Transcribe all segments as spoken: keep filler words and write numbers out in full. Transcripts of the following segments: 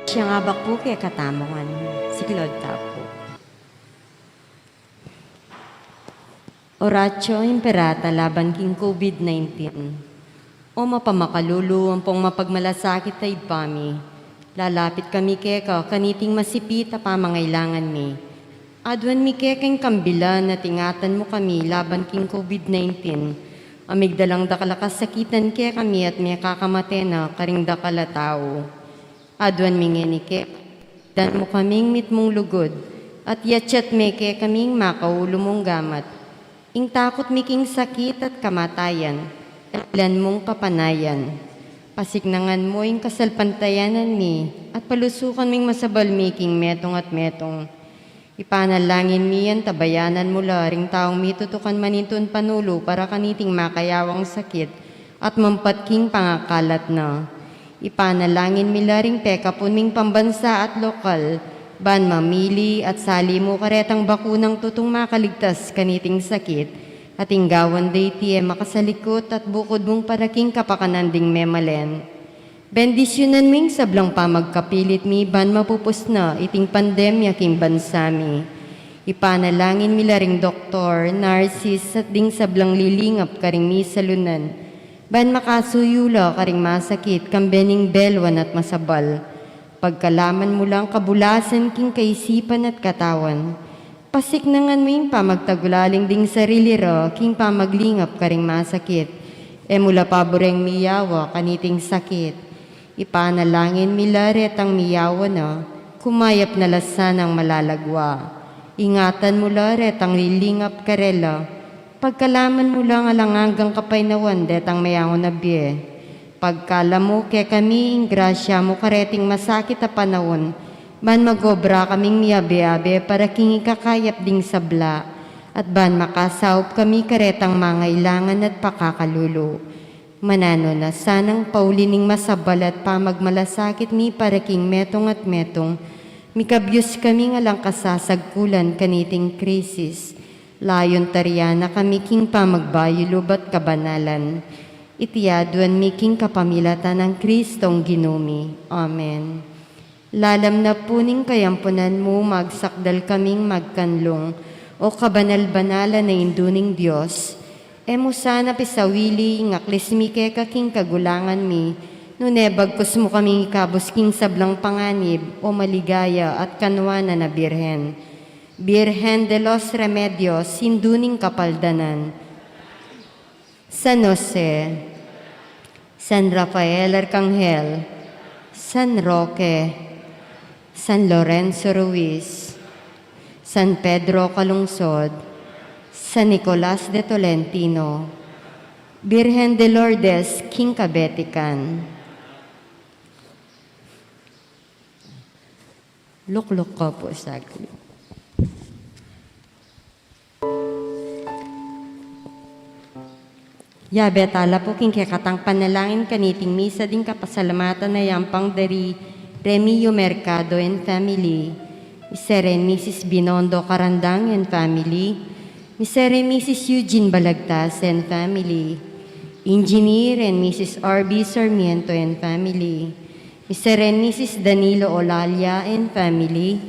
Siyang abak pu kekatamu ngan. Siklaud ta pu. Oratio Imperata laban king COVID nineteen. O mapamakalulu ampong mapagmalasakit a Ibpa mi, lalapit kami keka kaniting masipit a pamangailangan mi. Aduan mi keka ing kambilan at ingatan mu kami laban king COVID nineteen, a migdalang dakal a kasakitan kekami at mekakamate na karing dakal a tau. Aduan mi ngeni keka, dan mu kaming mitmung lugud, at yatyat me kekami ing makaulu mung gamat. Ing takut mi king sakit at kamatayan, dahilan mung kapanayan. Pasiknangan mu ing kasalpantayanan mi, at palusukan ming masabal mi king metung at metung. Ipanalangin mi yan, tabayanan mu la ring taung mitutukan manintun panulu para kaniting makayawang sakit at mampat king pangakalat na. Ipanalangin mi la ring pekapun ming pambansa at lokal, ban mamili at sali mu karetang bakunang tutung makaligtas kaniting sakit, at ing gawan da iti e makasalikut at bukud mung para king kapakanan ding memalen. Bendisyunan ming sablang pamagkapilit mi ban mapupus na iting pandemya king bansa mi. Ipanalangin mi la ring doktor, narsis, at ding sablang lilingap karing misalunan, ban makasuyu la karing masakit kambe ning belwan at masabal. Pagkalaman mu lang kabulasan king kaisipan at katawan. Pasiknangan mu ing pamagtagulaling ding sarili ra king pamaglingap karing masakit. E mu la pabureng miyawa kaniting sakit. Ipanalangin mi la retang miyawa na, kumayap na la sanang malalagwa. Ingatan mu la retang lilingap karela. Pagkalaman mu lang alang anggang kapaynawan detang meyangu na bie. Pagkalam mu kekami ing grasya mu kareting masakit a panaun, ban magobra kaming miabe-abe para king ikakayap ding sabla, at ban makasaup kami karetang mangailangan at pakakalulu. Mananu na sanang pauli ning masabal at pamagmalasakit mi para king metung at metung, mikabyus kaming alang kasasagkulan kaniting krisis. Layun tarian na kami king pamagbayulub at kabanalan. Iti aduan mi king kapamilatan nang Kristong Ginu mi. Amen. Lalam na pu ning kayampunan mu, magsakdal kaming magkanlung, O kabanal-banalan a Indu ning Dios. E mu sana pisawili ing aklis mi keka king kagulangan mi, nune bagkus mu kaming ikabus king sablang panganib, O maligaya at kanuanan a Birhen. Birhen de los Remedios, Indu ning Kapaldanan. San Jose, San Rafael Arcangel, San Roque, San Lorenzo Ruiz, San Pedro Calungsod, San Nicolas de Tolentino, Birhen de Lourdes, king kabetikan. Lukluk ko pu saglit. Yabe tala pu king kekatang panalangin kaniting misa ding kapasalamatan a yampang dari Remio Mercado and family, Seren Misis Binondo Carandang and family, Mister and Missus Eugene Balagtas and family, Engineer and Missus R B Sarmiento and family, Mister and Missus Danilo Olalia and family,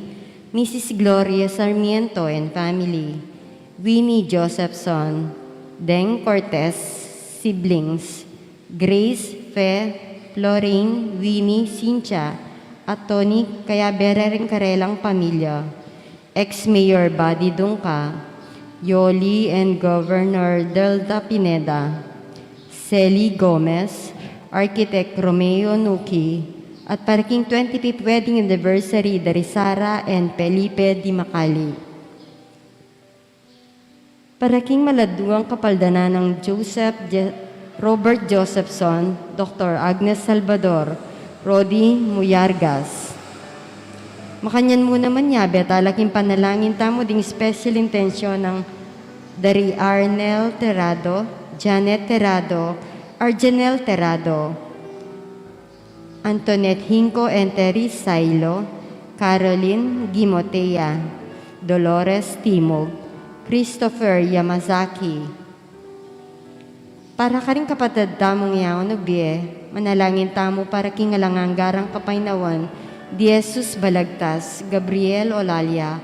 Missus Gloria Sarmiento and family, Winnie Josephson, Deng Cortez, siblings, Grace, Fe, Florin, Winnie, Cynthia, at Tony, kayabe ring karelang pamilya. Ex-Mayor Buddy Dungca, Yoli and Governor Delta Pineda, Sally Gomez, Architect Romeo Nuki, at para king twenty-fifth wedding anniversary dari Sara and Felipe Di Macali. Para king maladwang kapaldanan nang Joseph Je-, Robert Josephson, Doktor Agnes Salvador, Rodi Muyargas. Makanyan mu naman yabe tala king panalangin tamu ding special intention nang dari Arnel Terrado, Janet Terrado, Arjanel Terrado, Antoinette Hinco and Terry Sailo, Caroline Gimotea, Dolores Timog, Christopher Yamazaki. Para karing kapatad tamung yaun a bie, manalangin tamu para king alang angga rang kapaynawan, Jesus Balagtas, Gabriel Olalia,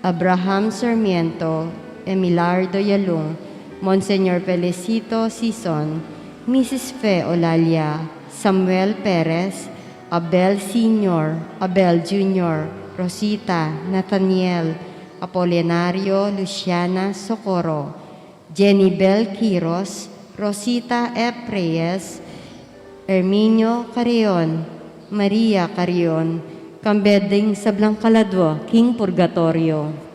Abraham Sarmiento, Emilardo Yalung, Monseñor Felicito Sison, Missus Fe Olalia, Samuel Perez, Abel Senior, Abel Junior, Rosita, Nathaniel, Apolinario, Luciana, Socorro, Jenny Bel Quiros, Rosita F Reyes, Herminio Carrion, Maria Carrion, kambe ding sablang kaladwa king purgatorio.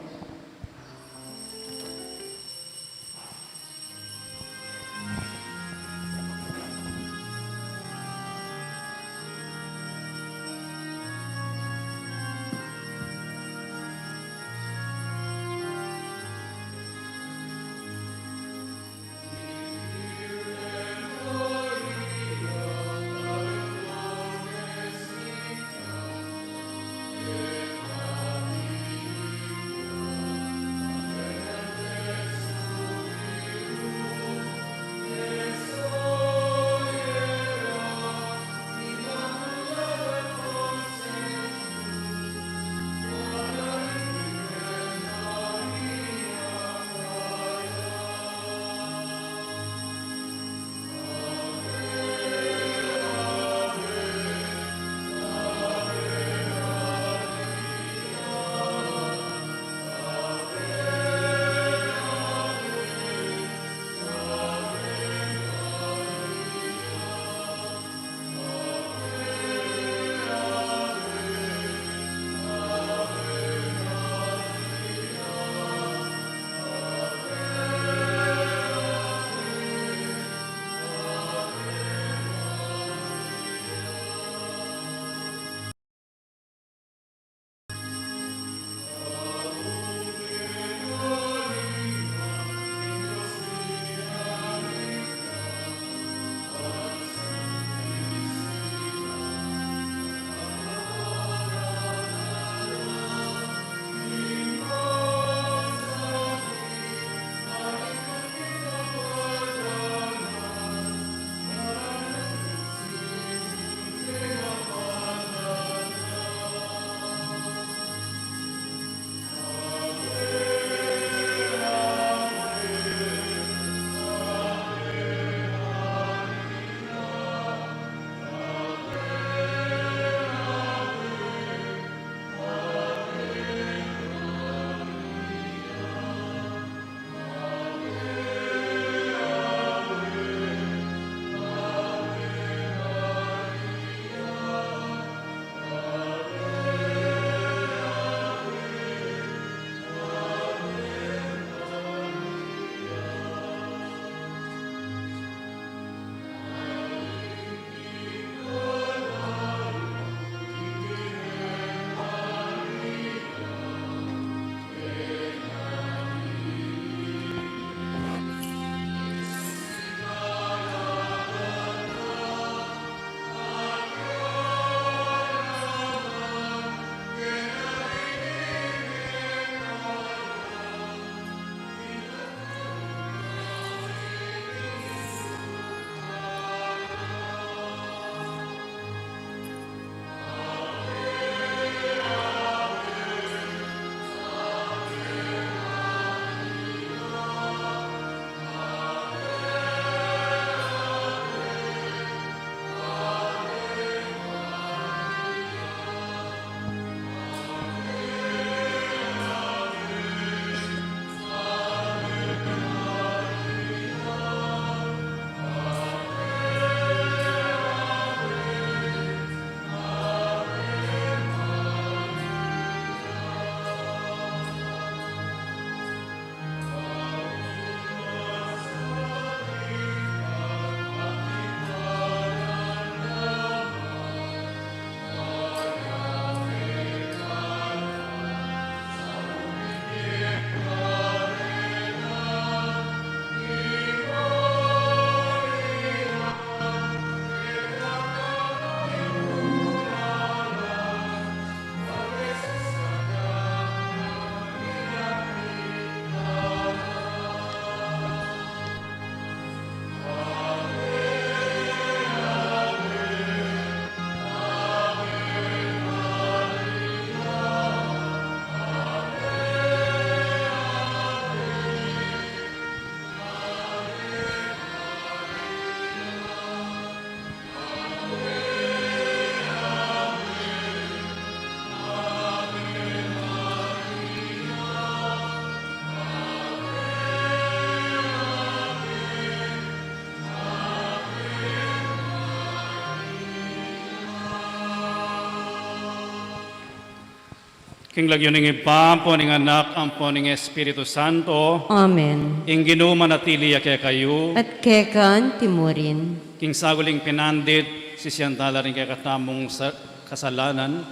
King lagyu ning Ibpa, ampo ning Anak, ampo ning Espiritu Santo. Amen. Ing Ginu manatili ya kekayu. At keka antimurin. King saguling pinandit, sisian tala ring kekatamung sa-, kasalanan,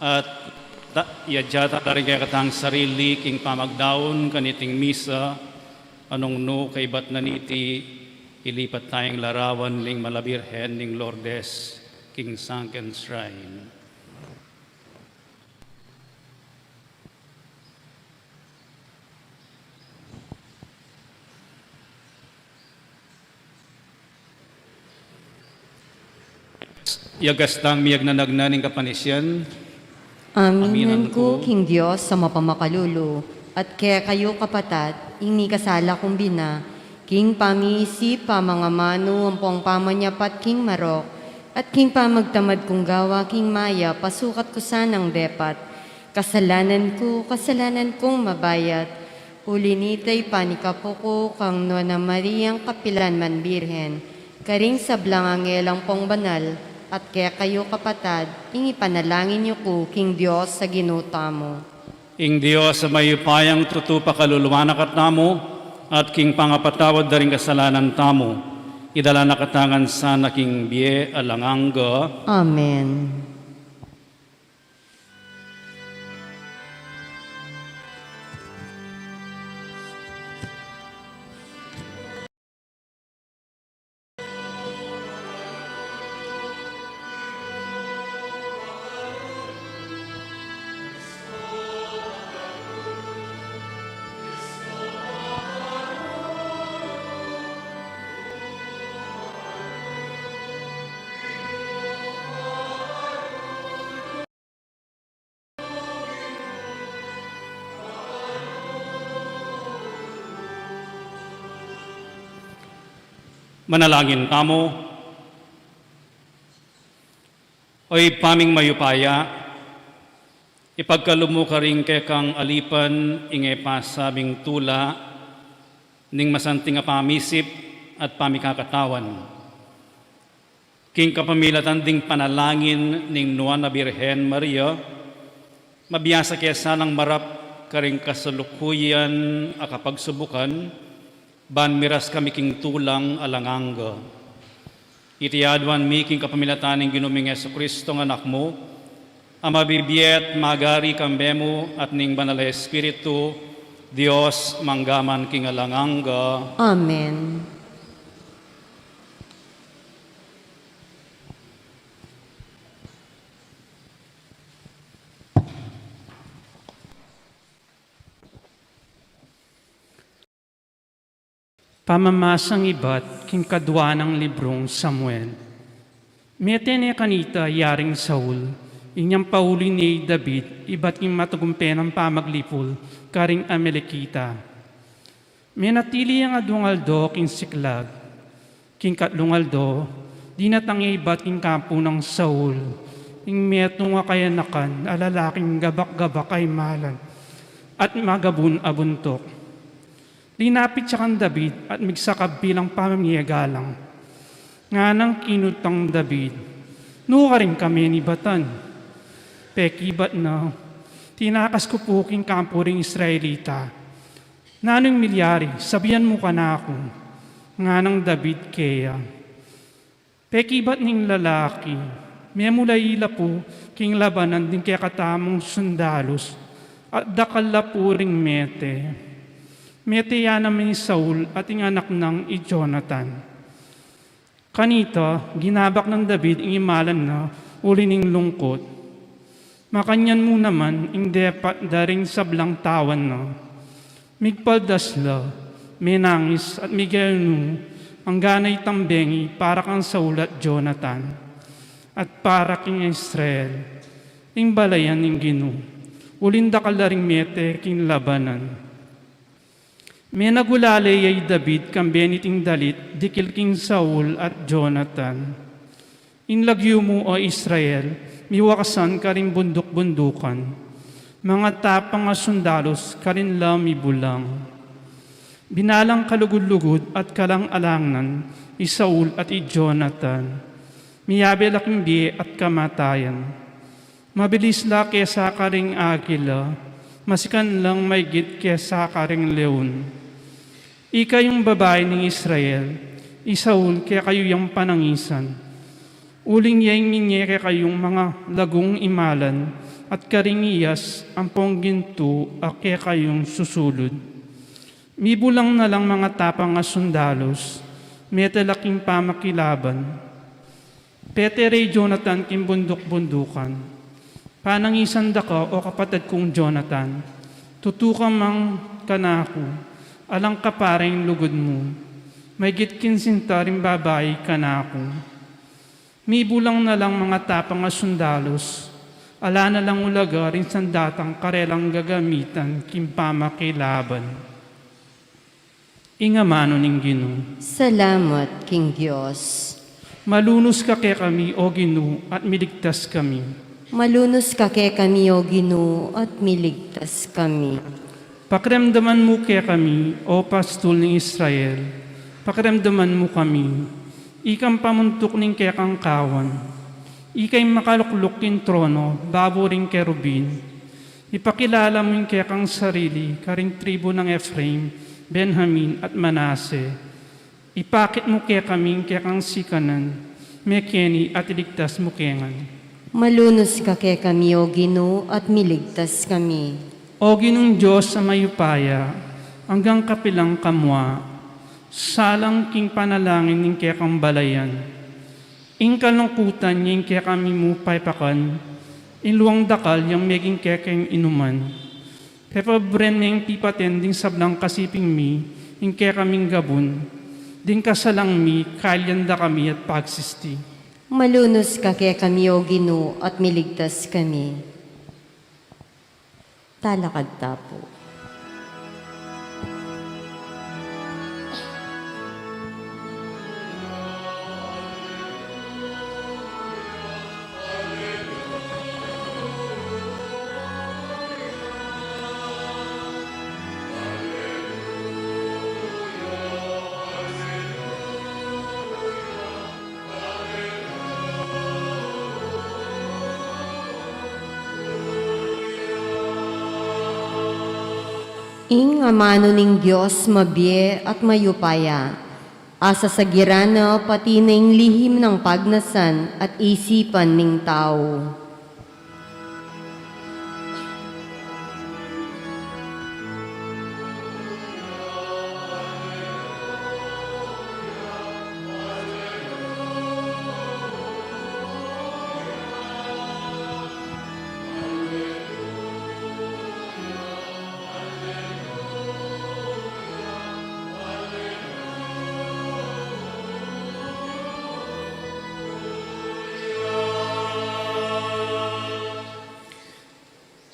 at ta-, iadya tala ring kekatang sarili king pamagdaun kaniting misa, a nung nu kaibat na niti, ilipat tayang larawan ning Mala Birhen ning Lourdes king Sunken Shrine. Iyagas tang miyagnanagnan ning kapanisian. Aminan ku king Dios a mapamakalulu, at kekayu kapatad, ing mikasala kung bina, king pamiisip, pamangamanu, ampong pamanyapat king marok, at king pamagtamad kung gawa king mayap, pasukat ku sanang depat. Kasalanan ku, kasalanan kung mabayat. Uli nita, ipanikapu ku kang Nuan a Mariang kapilan man Birhen, karing sablang anghel ampong banal, at kekayu kapatad, ing ipanalangin yu ku king Dios a Ginu tamu. Ing Dios a mayupayang tutu pakaluluan na katamu, at king pangapatawad da ring kasalanan tamu, idala na katamu ngan sana king bie alang angga. Amen. Manalangin tamu. O Ibpa ming mayupaya, ipagkalub mu karing kekang alipan ing e pasabing tula ning masanting a pamisip at pamikakatawan. King kapamilatan ding panalangin ning Nuan a Birhen Maria, mabiasa ke sanang marap karing kasalukuyan a kapagsubukan, ban miras kami king tulang alang angga. Iti aduan mi king kapamilatan ning Ginu ming Jesucristo a Anak mu, a mabibie at magari kambe mu at ning Banal a Espiritu, Dios, mangga man king alang angga. Amen. Pamamasang ibat king kadua nang librung Samuel. Mete ne kanita i Aring Saul, inyang pauli ne i David ibat king matagumpe nang pamaglipul karing Amalekita. Menatili yang adwang aldo king Siklag. King katlung aldo, dinatang ya ibat king kampu nang Saul ing metung a kayanakan a lalaking gabak-gabak a imalan at magabun a buntuk. Linapit ya kang David at migsakab bilang pamamie galang. Nganang kinutang David, "Nu karin ka menibatan?" Pekibat na, "Tinakas ku pu king kampu ring Israelita." "Nanu ing milyari? Sabian mu kanaku," nganang David keya. Pekibat ning lalaki, "Memulayi la pu king labanan ding kekatamung sundalus, at dakal la pu ring mete." Mete ya naman i Saul at ing anak nang i Jonatan. Kanita, ginabak nang David ing imalan na uli ning lungkut. Makanyan mu naman ing depat da ring sablang tawan na. Migpaldas la, menangis at migayanu, anggana itang bengi para kang Saul at Jonatan, at para king Israel, ing balayan ning Ginu, uling dakal la ring mete king labanan. Menagulale ya i David kambe niting dalit dikil king Saul at Jonatan. Ing lagyu mu, O Israel, miwakasan karing bunduk-bundukan, mangatapang a sundalus karin la mibulang. Binalang kalugud-lugud at kalang-alangnan i Saul at i Jonatan. Miyabe la king bie at kamatayan. Mabilis la kesa karing agila, masikan lang maigit kesa karing leon. Ikayung babai ning Israel, i Saul kekayu yang panangisan. Uling ya ing minye kekayung mangalagung imalan, at karing iyas ampong gintu a kekayung susulud. Mibulang na lang mangatapang a sundalus, metelak ing pamakilaban. Petere i Jonathan king bunduk-bundukan. Panangisan da ka, o kapatad kung Jonathan, tutu ka mang kanaku, alang ka pa ring lugud mu, maigit king sinta ring babai kanaku. Mibulang na lang mangatapang a sundalus, ala na lang ulaga ring sandatang karelang gagamitan king pamakilaban. Ing amanu ning Ginu. Salamat king Dios. Malunus ka kekami, O Ginu, at miligtas kami. Malunus ka kekami, O Ginu, at miligtas kami. Pakiramdaman mu kekami, O Pastul ning Israel, pakiramdaman mu kami. Ikang pamuntuk ning kekang kawan. Ika ing makalukluk king trono, babo ring kerubin. Ipakilala mu ing kekang sarili karing tribu nang Efraim, Benjamin, at Manase. Ipakit mu kekami ing kekang sikanan, mekeni at iligtas mu kengan. Malunus ka kekami, O Ginu, at miligtas kami. O Ginung Dios a mayupaya, anggang kapilan ka mua, salang king panalangin ning kekang balayan. Ing kalungkutan ya ing kekami mu paipakan, ing luang dakal yang meging kekeng inuman. Pepaburen meng pipaten ding sablang kasiping mi ing kekaming gabun, ding kasalang mi kailyan da kami at pagsisti. Malunus ka kekami, O Ginu, at miligtas kami. Talakad ta pu. Ing amanu ning Dios mabie at mayupaya, asasagiran na pati na ing lihim nang pagnasan at isipan ning tau.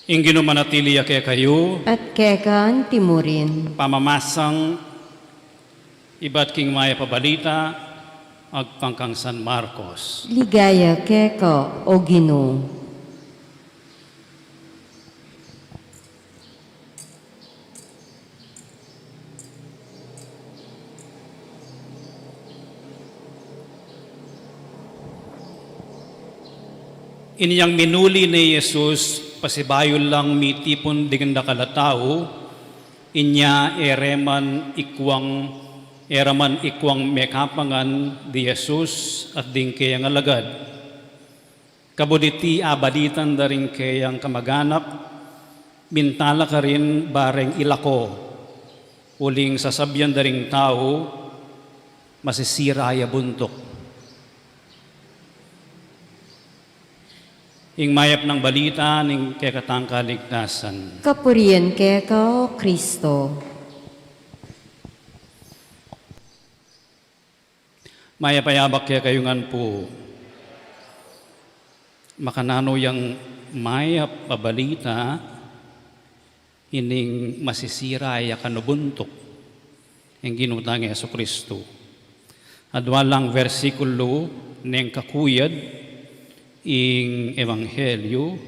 Ing Ginu manatili ya kekayu. At keka mu rin. Pamamasang ibat king Mayap a Balita agpang kang San Marcos. Ligaya keka, O Ginu. Inyang minuli ne i Jesus, pasibayu lang mitipun ding dakal a tau, inya e ra man ikwang, e ra man ikwang mekapangan di Jesus at ding kayang alagad. Kabud iti abalitan da ring kayang kamaganak, minta la karin bareng ilako, uling sasabian da ring tau, masisira ya buntuk. Ing Mayap nang Balita ning kekatang kaligtasan. Kapurian keka, O Kristo. Mayap a yabak kekayu ngan pu. Makananu yang Mayap a Balita, ining masisira ya kanu buntuk, ing Ginu tang Jesu Kristu. Adua lang versikulu neng kakuyad ing Ebanghelyu,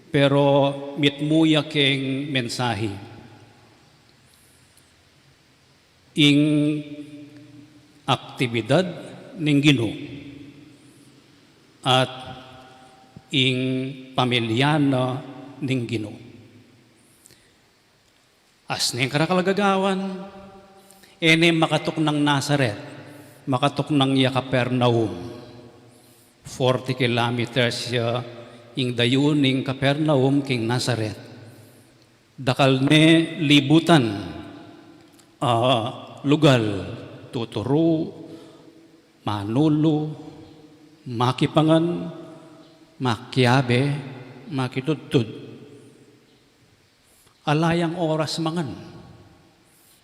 pero mitmu ya keng mensahe. Ing aktibidad ning Ginu at Ing pamilya na ning Ginu. As ning karakal a gagawan, e ne makatuknang Nazaret, makatuknang ya Capernaum. Forty kilometers ya ing dayu ning Capernaum king Nazaret. Dakal ne libutan a lugal, tuturu, manulu, makipangan, makiabe, makitudtud. Ala yang oras mangan.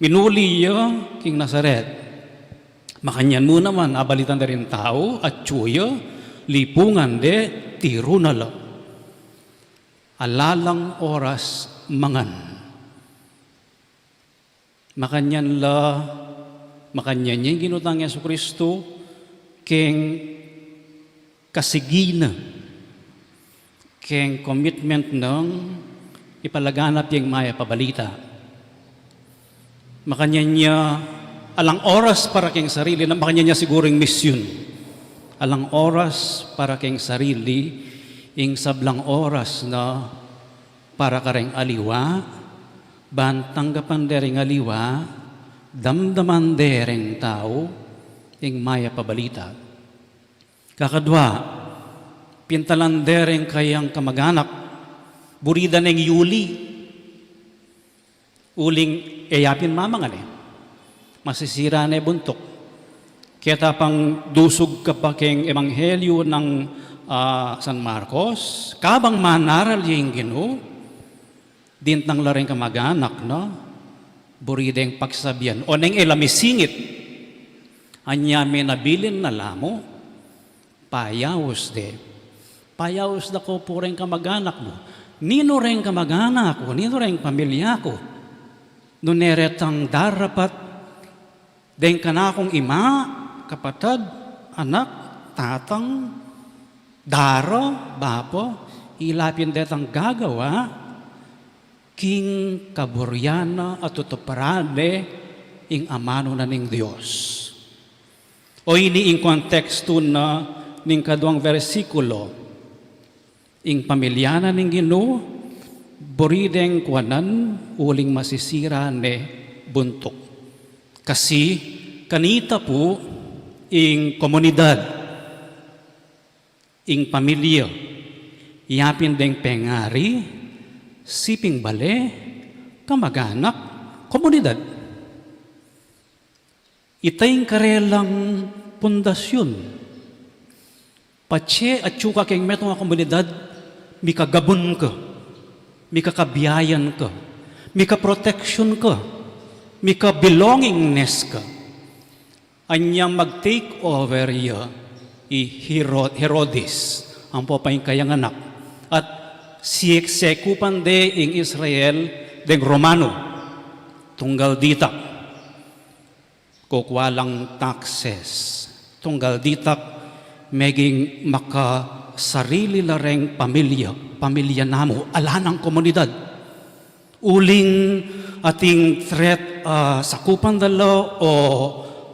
Minuli ya king Nazaret. Makanyan mu naman, abalitan da ring tau, atyu ya, lipungan de, tiru na la. Ala lang oras mangan. Makanyan la, makanyan ya ing Ginu tang Jesucristo, king kasigi na, king commitment nang ipalaganap ya ing mayap a balita. Makanyan ya, alang oras para king sarili na, makanyan ya siguru ing misyon. Alang oras para king sarili, ing sablang oras na para kareng aliwa, ban tanggapan de ring aliwa, damdaman de ring tau, ing mayap a balita. Kakadwa, pintalan de ring kayang kamaganak, buri da neng yuli, uling e ya pin mamangan e. Masisira ne buntuk. Keta pang dusug ka pa king Ebanghelyo nang, ah, San Marcos, kabang manaral ya ing Ginu, dintang la ring kamaganak na, buri deng pagsabian, o neng e la misingit, anya me nabilin na la mu, payaus de. Payaus da ku pu reng kamaganak mu. Ninu reng kamaganak ku, ninu reng pamilya ku? Nune retang darapat deng kanakung ima, kapatad, anak, tatang, dara, bapa, ila pin detang gagawa, king kaburian na at tutuparan de ing amanu na ning Dios. O ini ing kontekstu na ning kaduang bersikulo, ing pamilya na ning Ginu, buri deng kuanan uling masisira ne buntuk. Kasi kanita pu ing komunidad, ing pamilya, yapin deng pengari, siping bale, kamaganak, komunidad. Ita ing karelang pundasyun. Patse atyu ka king metung a komunidad, mikagabun ka, mikakabiayan ka, mikaproteksyun ka, mikabelongingness ka. Anyang mag-take over ya i Hero-, Herodes, ampo pa ing kayang anak, at siyek-, sekupan de ing Israel deng Romano, tunggal ditak kukua lang taxes, tunggal ditak meging makasarili la reng pamilya, pamilya na mu, ala nang komunidad. Uling ating threat, ah, sakupan da la o,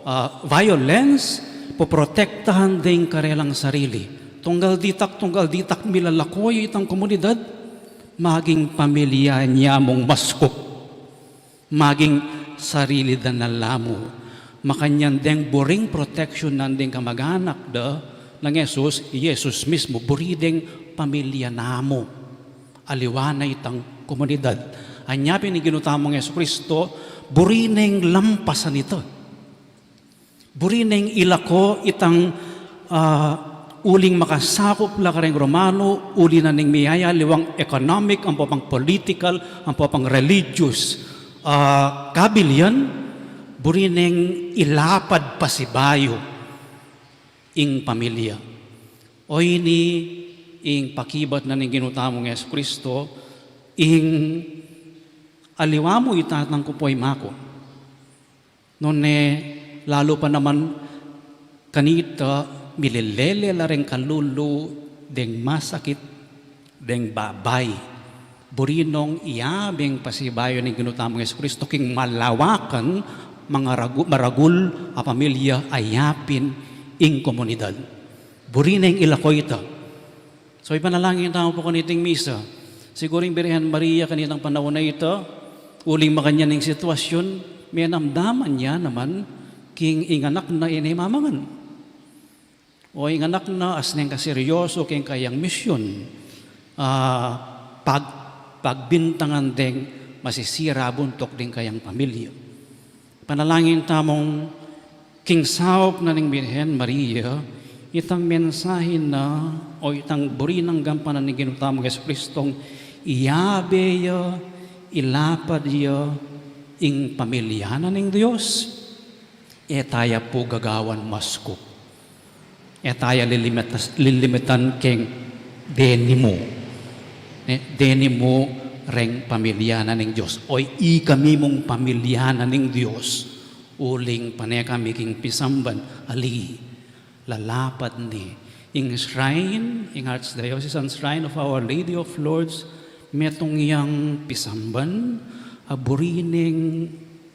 ah, violence, poprotektahan de ing karelang sarili. Tunggal ditak, tunggal ditak milalako ya itang komunidad, maging pamilya na mung maskup, maging sarili da na la mu. Makanyan deng buring protection nandeng kamaganak da nang Jesus, i Jesus mismu, buri deng pamilya na mu. Aliwa na itang komunidad. Anya pin ing Ginu tamung Jesucristo, buri neng lampasan ita. Buri neng ilako itang, ah, uling makasakup la kareng Romano, uli na ning miyayaliwang economic, ampo pang political, ampo pang religious, ah, kabilian, buri neng ilapad pasibayu ing pamilya. O ini ing pakibat na ning Ginu tamung Jesucristo, ing aliwa mu itatang ku pu ima ku. Nune, lalu pa naman kanita, mililele la reng kalulu deng masakit, deng babay. Buri nong iyabing pasibayu ning Ginu tamung Jesucristo king malawakan, mangaragu-, maragul a pamilya, ayapin ing komunidad. Buri neng ilako ita. So, ipanalangin tamu pu kaniting misa. Siguru ing Birhen Maria kanitang panaun a ita, uling makanyan ing sitwasyun, menamdaman ya naman king ing anak na ini mamangan. O ing anak na, as neng kaseryoso king kayang misyun, ah, pag-, pagbintangan deng masisira buntuk ding kayang pamilya. Panalangin tamung king saup na ning Birhen Maria, itang mensahe na o itang buri nang gampanan ning Ginu tamung Jesucristong iyabe ya, ilapad ya ing pamilya na ning Dios. E taya pu gagawan maskup. E taya lilimitas-, lilimitan keng deni mu. E, deni mu reng pamilya na ning Dios. O ikami mung pamilya na ning Dios. Uling pane kami king pisamban, ali, lalapad ne. Ing shrine, ing Archdiocesan Shrine of Our Lady of Lourdes, metung yang pisamban, a buri neng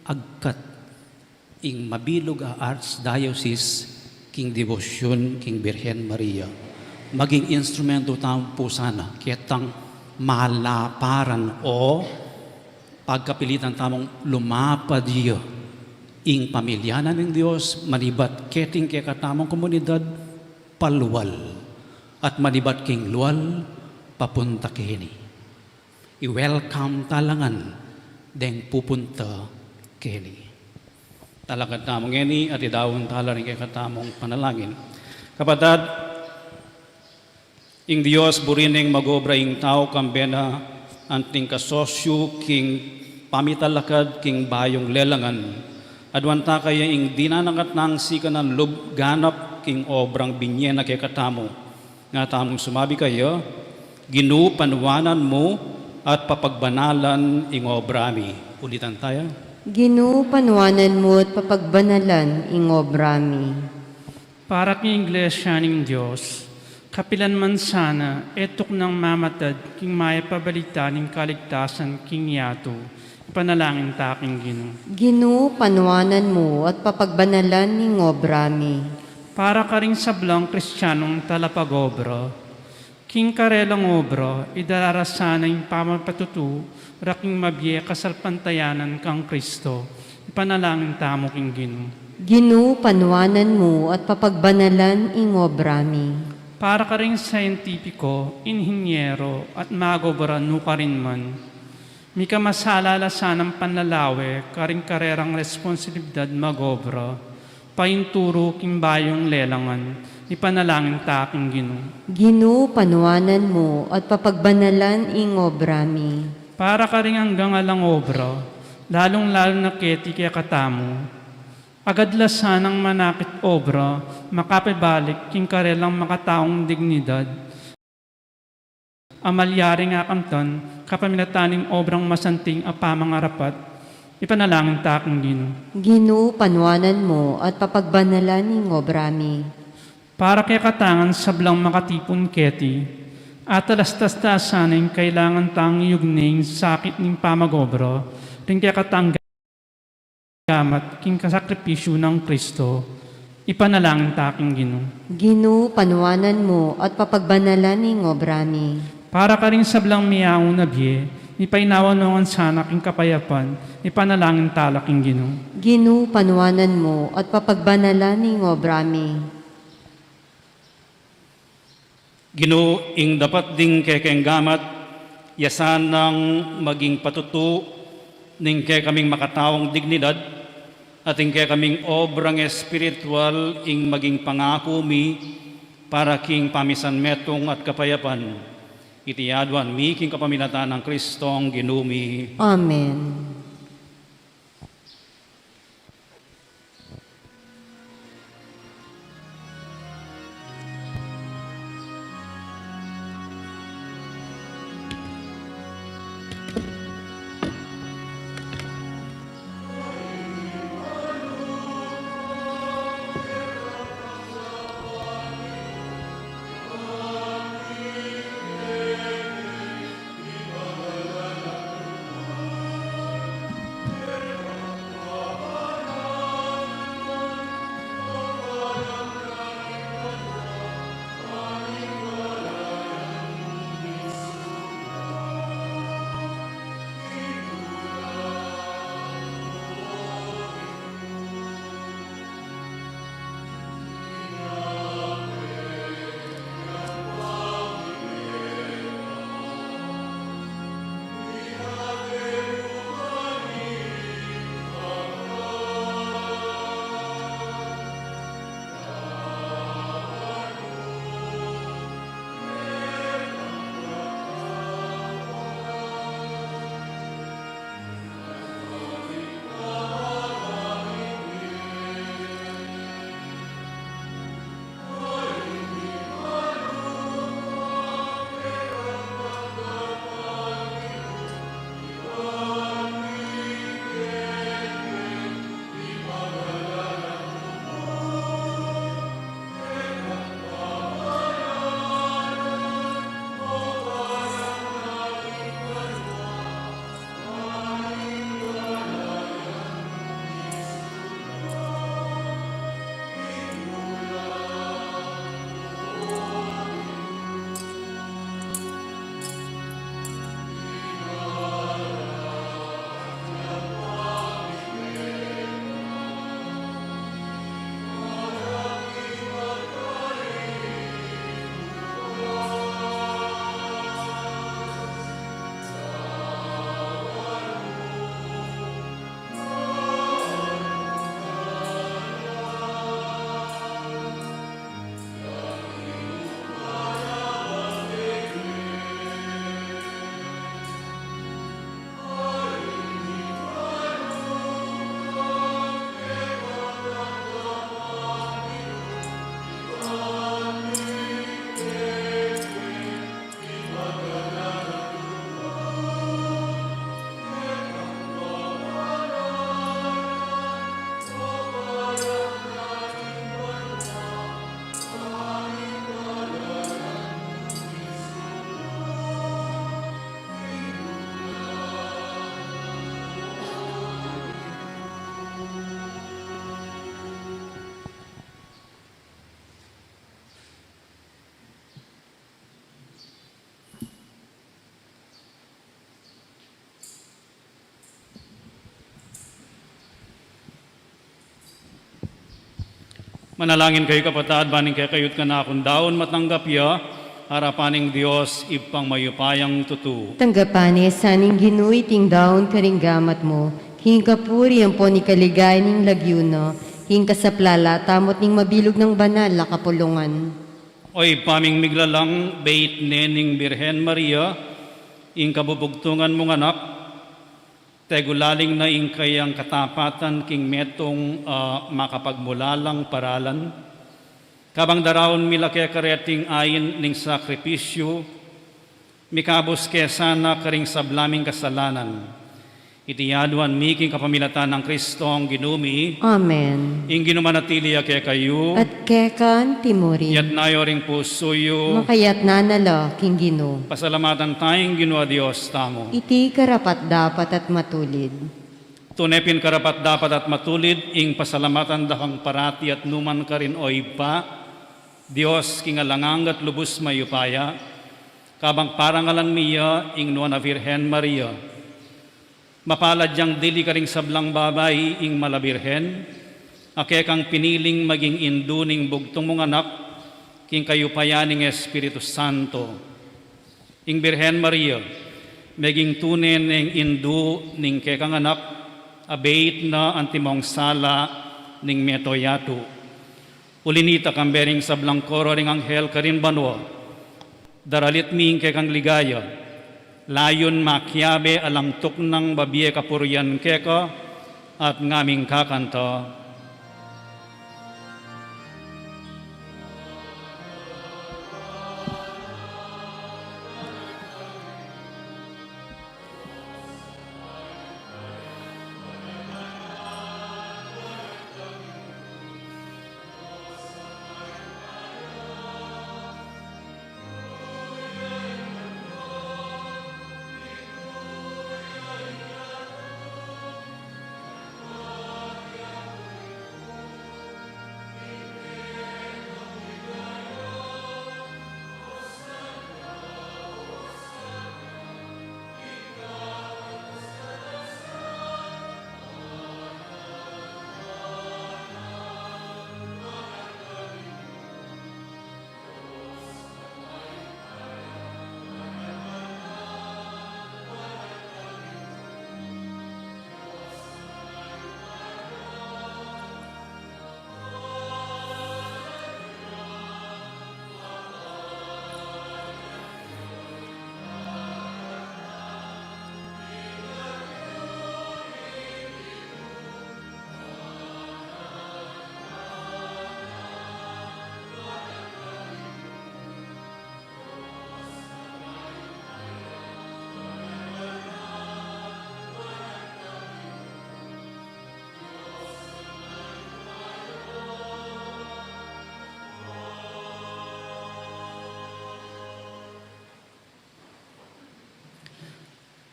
agkat ing mabilug a Archdiocese king debosyun king Birhen Maria. Maging instrumento tamu pu sana ketang malaparan o pagkapilitan tamung lumapad ya ing pamilya na ning Dios, manibat keting kekatamung komunidad palual, at manibat king lual papunta keni. I-welcome tala ngan deng pupunta keni. Talakad tamu ngeni at idaun tala ring kekatamung panalangin. Kapatad, ing Dios buri neng mag-obra ing tau kambe na anting kasosyu king pamitalakad king bayung lelangan. Aduan ta kaya ing dinanakat nang sikanan lub ganap king obrang binye na kekatamu. Nga tamung sumabi kaya, Ginu, panuanan mu at papagbanalan ing obra mi. Ulitan taya. Ginu, panuanan mu at papagbanalan ing obra mi. Para king Iglesia ning Dios, kapilan man sana, e tuknang mamatad king mayap a balita ning kaligtasan king yatu. Ipanalangin ta king Ginu. Ginu, panuanan mu at papagbanalan ing obra mi. Para karing sablang Kristianong talapag-obra, king karelang obra, idala ra sana ing pamipatutu ra king mabie kasalpantayanan kang Kristo. Ipanalangin tamu king Ginu. Ginu, panuanan mu at papagbanalan ing obra mi. Para karing scientifico, inhinyero, at mag-obra nukarin man, mikamasala la sanang panlalawe karing karerang responsibilidad mag-obra, painturu king bayung lelangan. Ipanalangin ta king Ginu. Ginu, panuanan mu at papagbanalan ing obra mi. Para karing anggang alang obra, lalung-lalu na keti kekatamu, agad la sanang manakit obra, makapibalik king karelang makataung dignidad, a malyaring akamtan kapamilatan ning obrang masanting a pamangarapat. Ipanalangin ta king Ginu. Ginu, panuanan mu at papagbanalan ing obra mi. Para kekatang sablang makatipun keti, atalastas ta sana ing kailangan tang iyugne ing sakit ning pamag-obra ring kekatang gamat king kasakripisyu nang Kristo. Ipanalangin ta king Ginu. Ginu, panuanan mu at papagbanalan ing obra mi. Para karing sablang miyaun a bie, mipainawa no ngan sana king kapayapan. Ipanalangin ta la king Ginu. Ginu, panuanan mu at papagbanalan ing obra mi. Ginu, ing dapat ding kekeng gamat, ya sanang maging patutu ning kekaming makataung dignidad, at ing kekaming obrang espiritual ing maging pangaku mi para king pamisan metung at kapayapan. Iti aduan mi king kapamilatan nang Kristong Ginu mi. Amen. Manalangin kayu, kapatad, ban ing kekayu't kanakung daun matanggap ya arapan ning Dios Ibpang mayupayang tutu. Tanggapan ne sa ning Ginu iting daun karing gamat mu, king kapurian ampon king kaligayan ning lagyu na, king kasaplalan tamu at ning mabilug nang banal a kapulungan. O Ibpa ming miglalang, bait ne ning Birhen Maria ing kabubugtungan mung anak, tegulaling na ing kayang katapatan king metung a makapagmulalang paralan. Kabang daraun mi la keka reting ain ning sakripisyu, mikabus ke sana karing sabla ming kasalanan. Iti aduan mi king kapamilatan nang Kristong Ginu mi. Amen. Ing Ginu manatili ya kekayu. At keka antimurin. Iyatas yu ring pusu yu. Makayatas na la king Ginu. Pasalamatan taya ing Ginu a Dios tamu. Iti karapat-dapat at matulid. Tune pin karapat-dapat at matulid ing pasalamatan da kang parati at numan karin, o Ibpa, Dios king alang angga at lubus mayupaya, kabang parangalan mi ya ing Nuan a Birhen Maria. Mapalad yang dili karing sablang babai ing Mala Birhen, a kekang piniling maging indu ning bugtung mung anak, king kayupayan ning Espiritu Santo. Ing Birhen Maria, meging tune neng indu ning kekang anak, a bait na antimong sala ning meto yatu. Uli nita, kambe ring sablang koro ring anghel karin banua, daralit mi ing kekang ligaya, layun makiabe alang tuknang babie kapurian keka, at ngaming kakanta.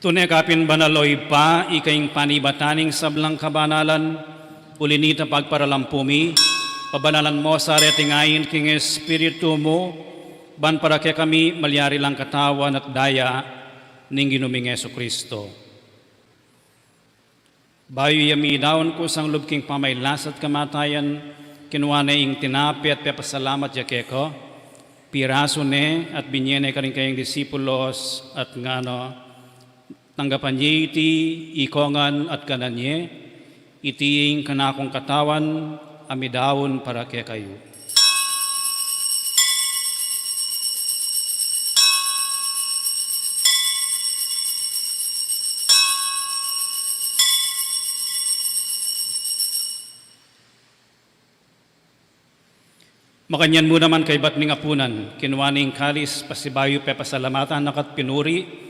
Tune ka pin banal, o Ibpa, ika ing panibatan ning sablang kabanalan, uli nita pagparalampu mi, pabanalan mo sa reting ain king Espiritu mu, ban para kekami malyari lang katawan at daya ning Ginu ming Jesucristo. Bayu ya midaun kusang lub king pamailas at kamatayan, kinua ne ing tinape at pepasalamat ya keka, pirasu ne at binye ne karing kayang disipulos at ngana, tanggapan ye iti ikongan at kanan ye, iti ing kanakung katawan a midaun para kekayu. Makanyan mu naman kaybat ning apunan, kinua ne ing kalis, pasibayu pepasalamatan na ka at pinuri,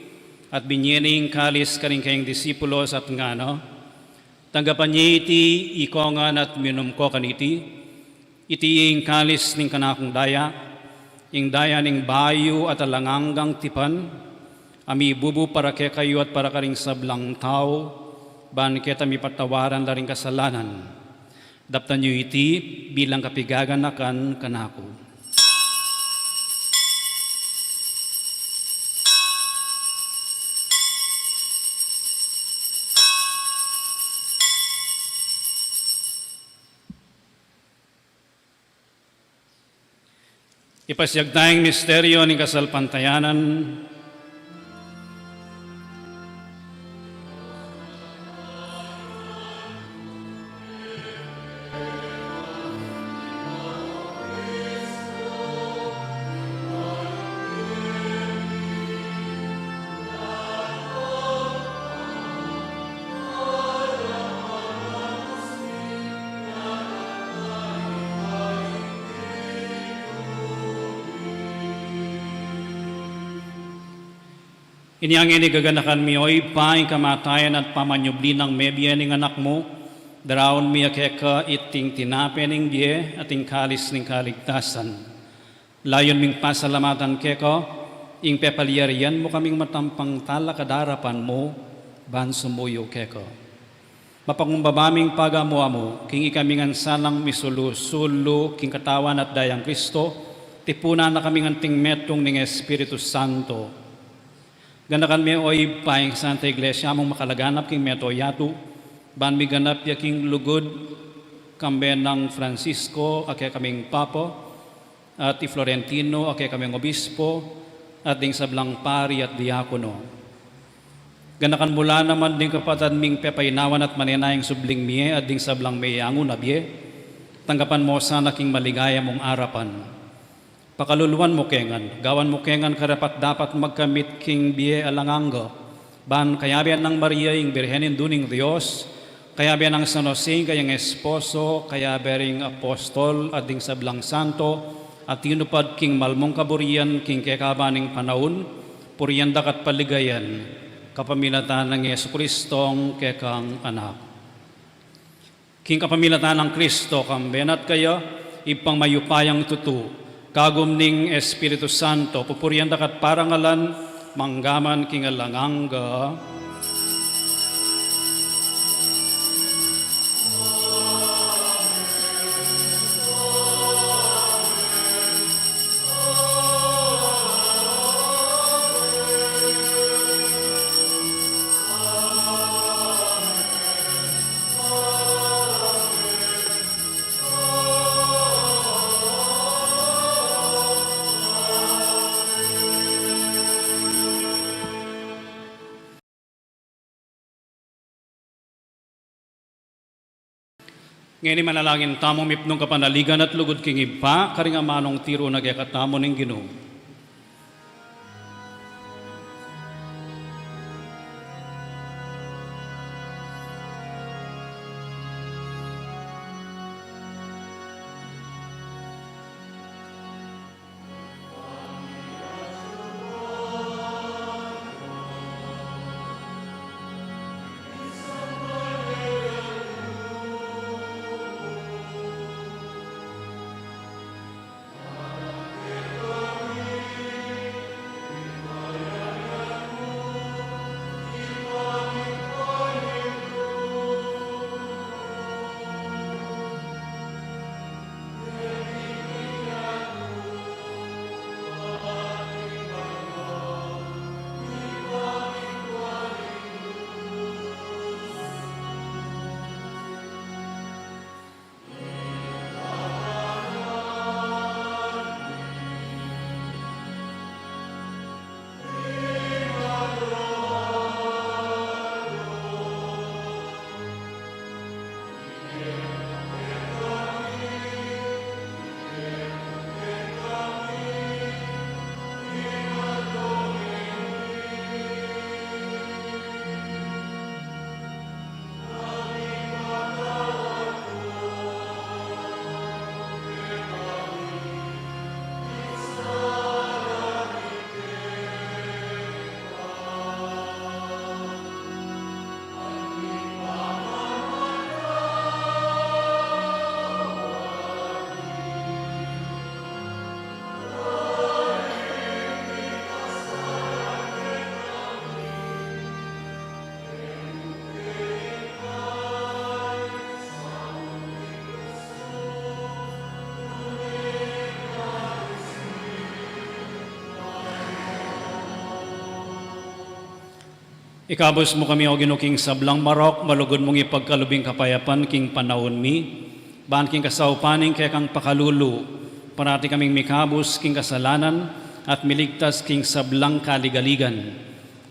at binye ne ing kalis karing kayang disipulos at ngana, tanggapan ye iti ikongan at minum ko kaniti, iti ing kalis ning kanakung daya, ing daya ning bayu at alang anggang tipan, a mibubu para kekayu at para karing sablang tau, ban keta mipatawaran la ring kasalanan. Daptan yu iti bilang kapigaganakan kanaku. Ipasiag taya ing misteryo ning kasalpantayanan. Inya ngeni gaganakan mi, O Ibpa, ing kamatayan at pamanyubli nang mebie ning Anak mu, daraun mi keka iting tinape ning bie at ing kalis ning kaligtasan. Layun ming pasalamatan keka ing pepalyarian mu kaming matampang talakad king arapan mu ban sumuyu keka. Mapakumbaba ming pagamu-amu king ikami ngan sanang misulu-sulu king Katawan at Dayang Kristo, tipunan na kami ngan anting metung ning Espiritu Santo. Ganakan me, O Ibpa, ing Santa Iglesia mung makalaganap king mabilug a yatu, ban miganap ya king lugud, kambe nang Francisco a kekaming Papa, at i Florentino a kekaming Obispo, at ding sablang pari at diakono. Ganakan mu la naman ding kapatad ming pepainawan at manenaya king subling mie at ding sablang meyangu na bie, tanggapan mu sana king maligaya mung arapan. Pakaluluan mu ke ngan, gawan mu ke ngan karapat-dapat magkamit king bie alang angga, ban kayabe nang Maria ing Birhen Indu ning Dios, kayabe nang San Jose ing kayang esposo, kayabe ring apostol at ding sablang santo a tinupad king malmung kaburian king kekaban ning panaun, purian da ka at paligayan kapamilatan nang Jesucristong kekang Anak. King kapamilatan nang Kristo, kambe na at kaya, Ibpang mayupayang tutu, kagum ning Espiritu Santo, pupurian da ka at parangalan, mangga man king alang angga. Ngeni manalangin tamu mipnung kapanaligan at lugud king Ibpa, karing amanung tiru na kekatamu ning Ginu. Ikabus mu kami, O Ginu, king sablang marok, malugud mung ipagkalub ing kapayapan king panaun mi, ban king kasaupan ning kekang pakalulu, Parati kaming mikabus king kasalanan at miligtas king sablang kaligaligan,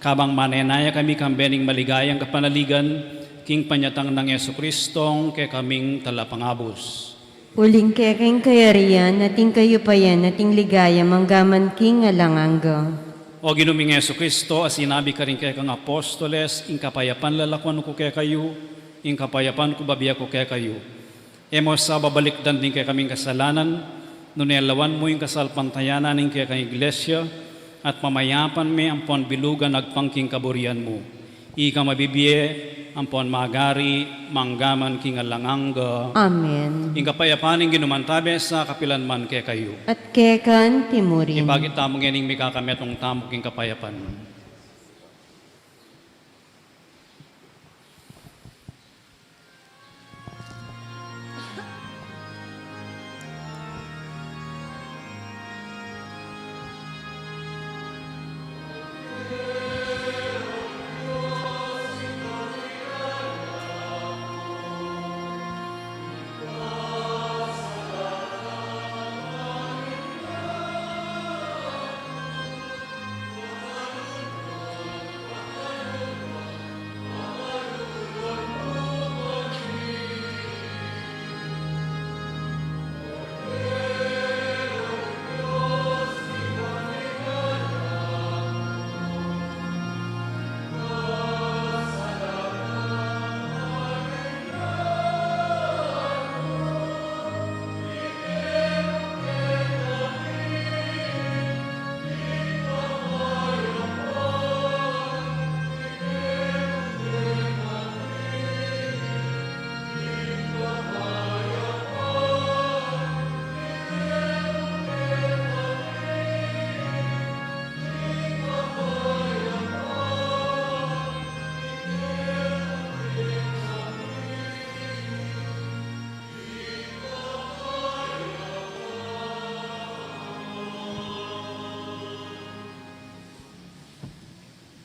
kabang manenaya kami kambe ning maligayang kapanaligan king panyatang nang Jesucristong kekaming Talapangabus. Uling keka ing kayarian, at ing kayupayan, at ing ligaya, mangga man king alang angga. O Ginu ming Jesucristo, a sinabi karing kekang apostoles, ing kapayapan lalakwan ku kekayu, ing kapayapan ku bibie ku kekayu. E mu sa babalikdan ding kekaming kasalanan, nune lawan mu ing kasalpantayanan ning kekang Iglesia, at pamayapan me ampon bilugan agpang king kaburian mu. Ika mabibie, ampon magari, mangga man king alang angga. Amen. Ing kapayapan ning Ginu mantabe sa kapilan man kekayu. At keka naman murin. Ipakit tamu ngening mikakametung tamu king kapayapan.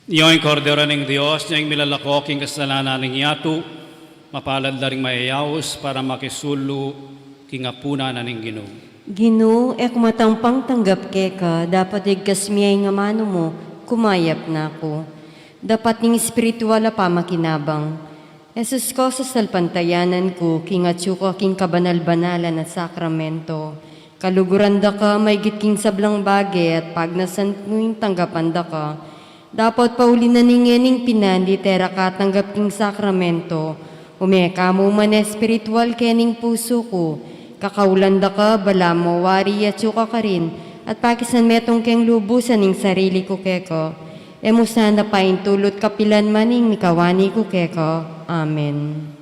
Iyong Kordero ning Dios, iyong milalako king kasalanan ning yatu, mapalad la ring mayayaus para makisulu king apunan na ning Ginu. Ginu, e ku matampang tanggap keka, dapot igkas mu ya ing amanu mu, kumayap na ku. Dapat ning espiritual a pamakinabang. Jesus ku, sasalpantayanan ku, king atyu ka king kabanal-banalan a sakramento. Kaluguran da ka maigit king sablang bage at pagnasan mu ing tanggapan da ka. Dapot pauli na ning ngening pinan dite ra ka tanggap king sakramento, ume ka mu man espiritual kening pusu ku. Kakaulan da ka, balamu mo wari atyu ka karin, at pakisan metung keng lubusan ing sarili ku keka. E mu sana paintulut kapilan man ing mikawani ku keka. Amen.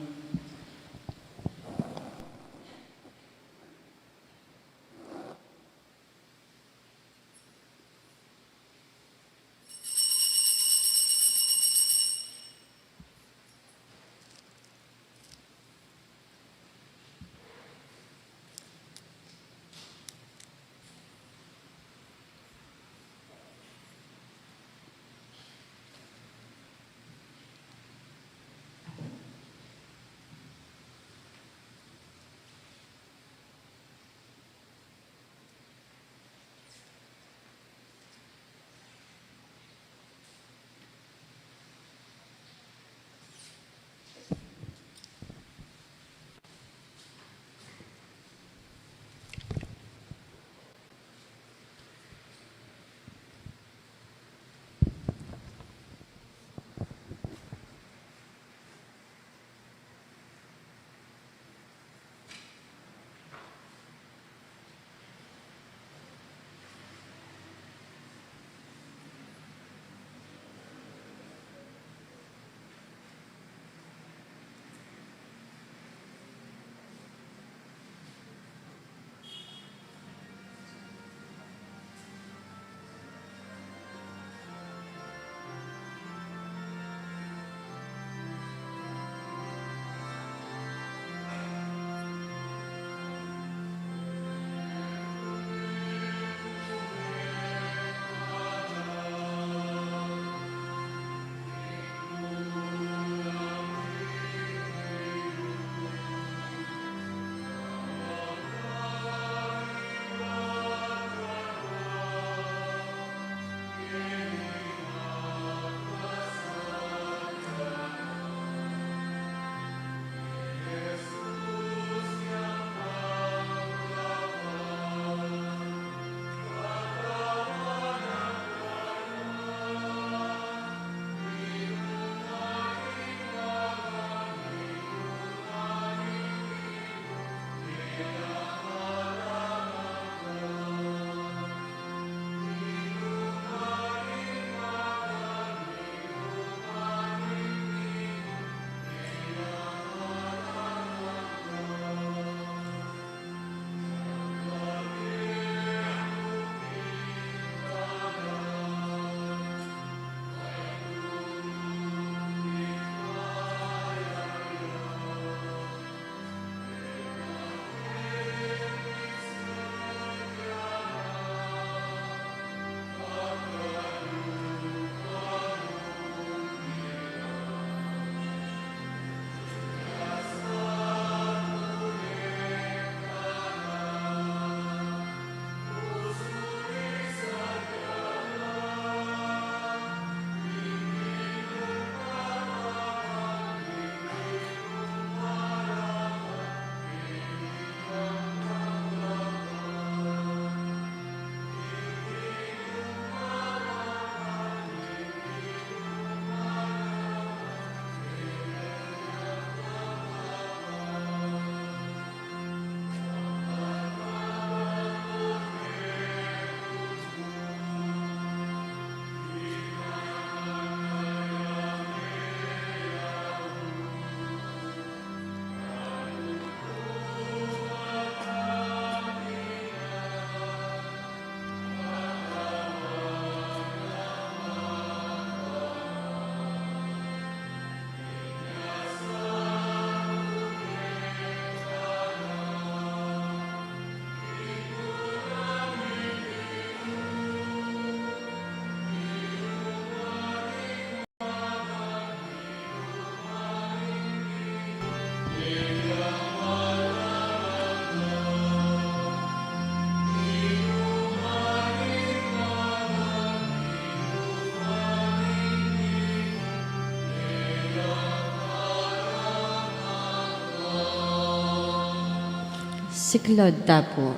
Siklaud ta pu.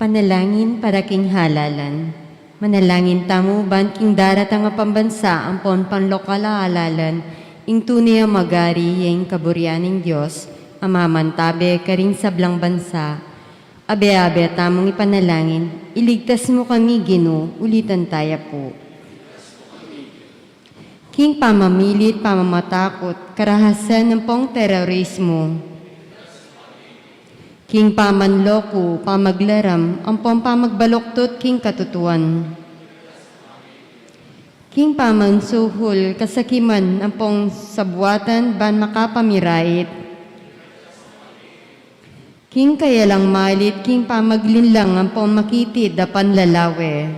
Panalangin para king halalan. Manalangin tamu ban king daratang a pambansa ampon panlokal a halalan, ing tune a magari ya ing kaburian ning Dios a mamantabe karing sablang bansa. Abe-abe tamung ipanalangin, iligtas mu kami, Ginu, ulitan ta ya pu. King pamamilit, pamamatakut, karahasan ampong terorismo. King pamanloku, pamaglaram, ampong pamagbaluktot king katutuan. King pamansuhul, kasakiman, ampong sabuatan ban makapamirait. King kayalang malit, king pamaglinlang ampong makitid a panlalawe.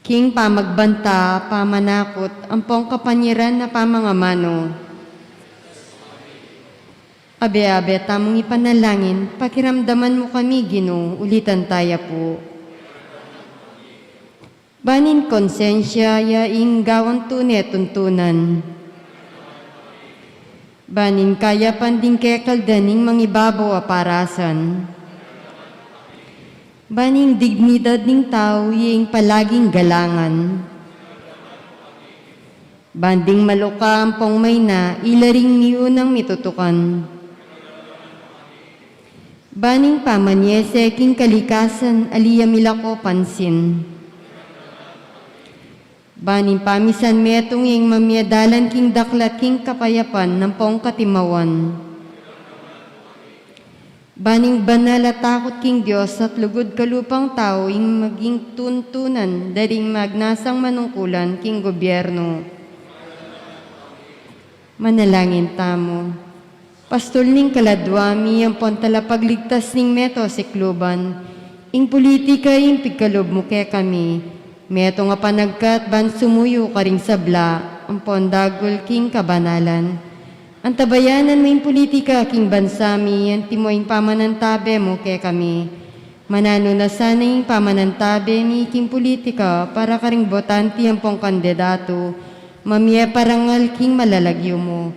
King pamagbanta, pamanakut, ampong kapanyaran a pamangamanu. Abe-abe tamung ipanalangin, pakiramdaman mu kami, Ginu, ulitan ta ya pu. Ban ing konsensya ya ing gawan tune tuntunan. Ban ing kayapan ding kekaldan ing mangibabo a parasan. Ban ing dignidad ning tau ya ing palaging galangan. Ban ding maluka ampong maina, ila ring miunang mitutukan. Ban ing pamanyese king kalikasan, ali ya milako pansin. Ban ing pamisan metung ing mamie dalan king daklat king kapayapan ampong katimawan. Ban ing banal a takut king Dios at lugud kalupang tau ing maging tuntunan da ring magnasang manungkulan king gobyerno. Manalangin tamu. Pastul ning kaladwa mi ampon talapagligtas ning meto sikluban, ing pulitika ing pigkalub mu kekami. Metung a panagkat ban sumuyu karing sabla ampon dagul king kabanalan. Antabayanan mu ing pulitika king bansa mi, antimo ing pamanantabe mu kekami. Mananu na sana ing pamanantabe mi king pulitika para karing botante ampong kandidatu, mamie parangal king malalagyu mu,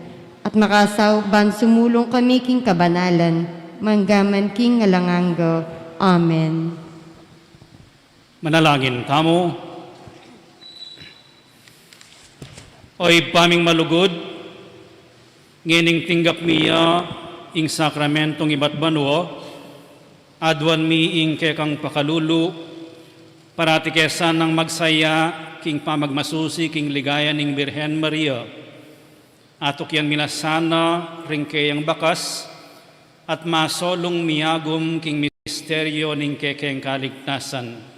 at makasaup ban sumulung kami king kabanalan, manggaman king alang angga. Amen. Manalangin tamu. O Ibpa ming malugud, ngening tinggap mi ya ing sakramentong ibat banua, aduan mi ing kekang pakalulu, parati ke sanang magsaya king pamagmasusi king ligaya ning Birhen Maria. Atukyan mi la sana ring keyang bakas, at masolung miagum king misteryo ning kekeng kaligtasan.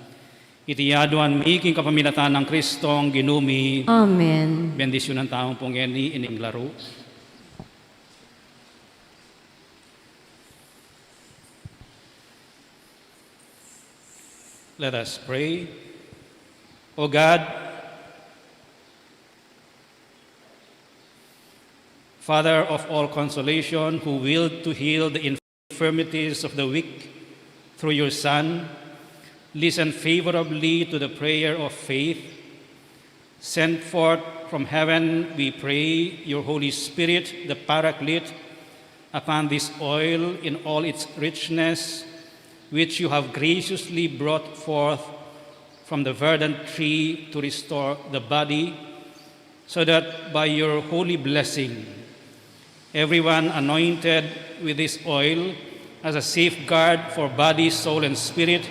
Iti aduan mi king kapamilatan nang Kristong Ginu mi. Amen. Bendisyunan tamu pu ngeni ining laru. Let us pray. O God, Father of all consolation, who willed to heal the infirmities of the weak through your Son, listen favorably to the prayer of faith. Send forth from heaven, we pray, your Holy Spirit, the Paraclete, upon this oil in all its richness, which you have graciously brought forth from the verdant tree to restore the body, so that by your holy blessing, everyone anointed with this oil as a safeguard for body, soul, and spirit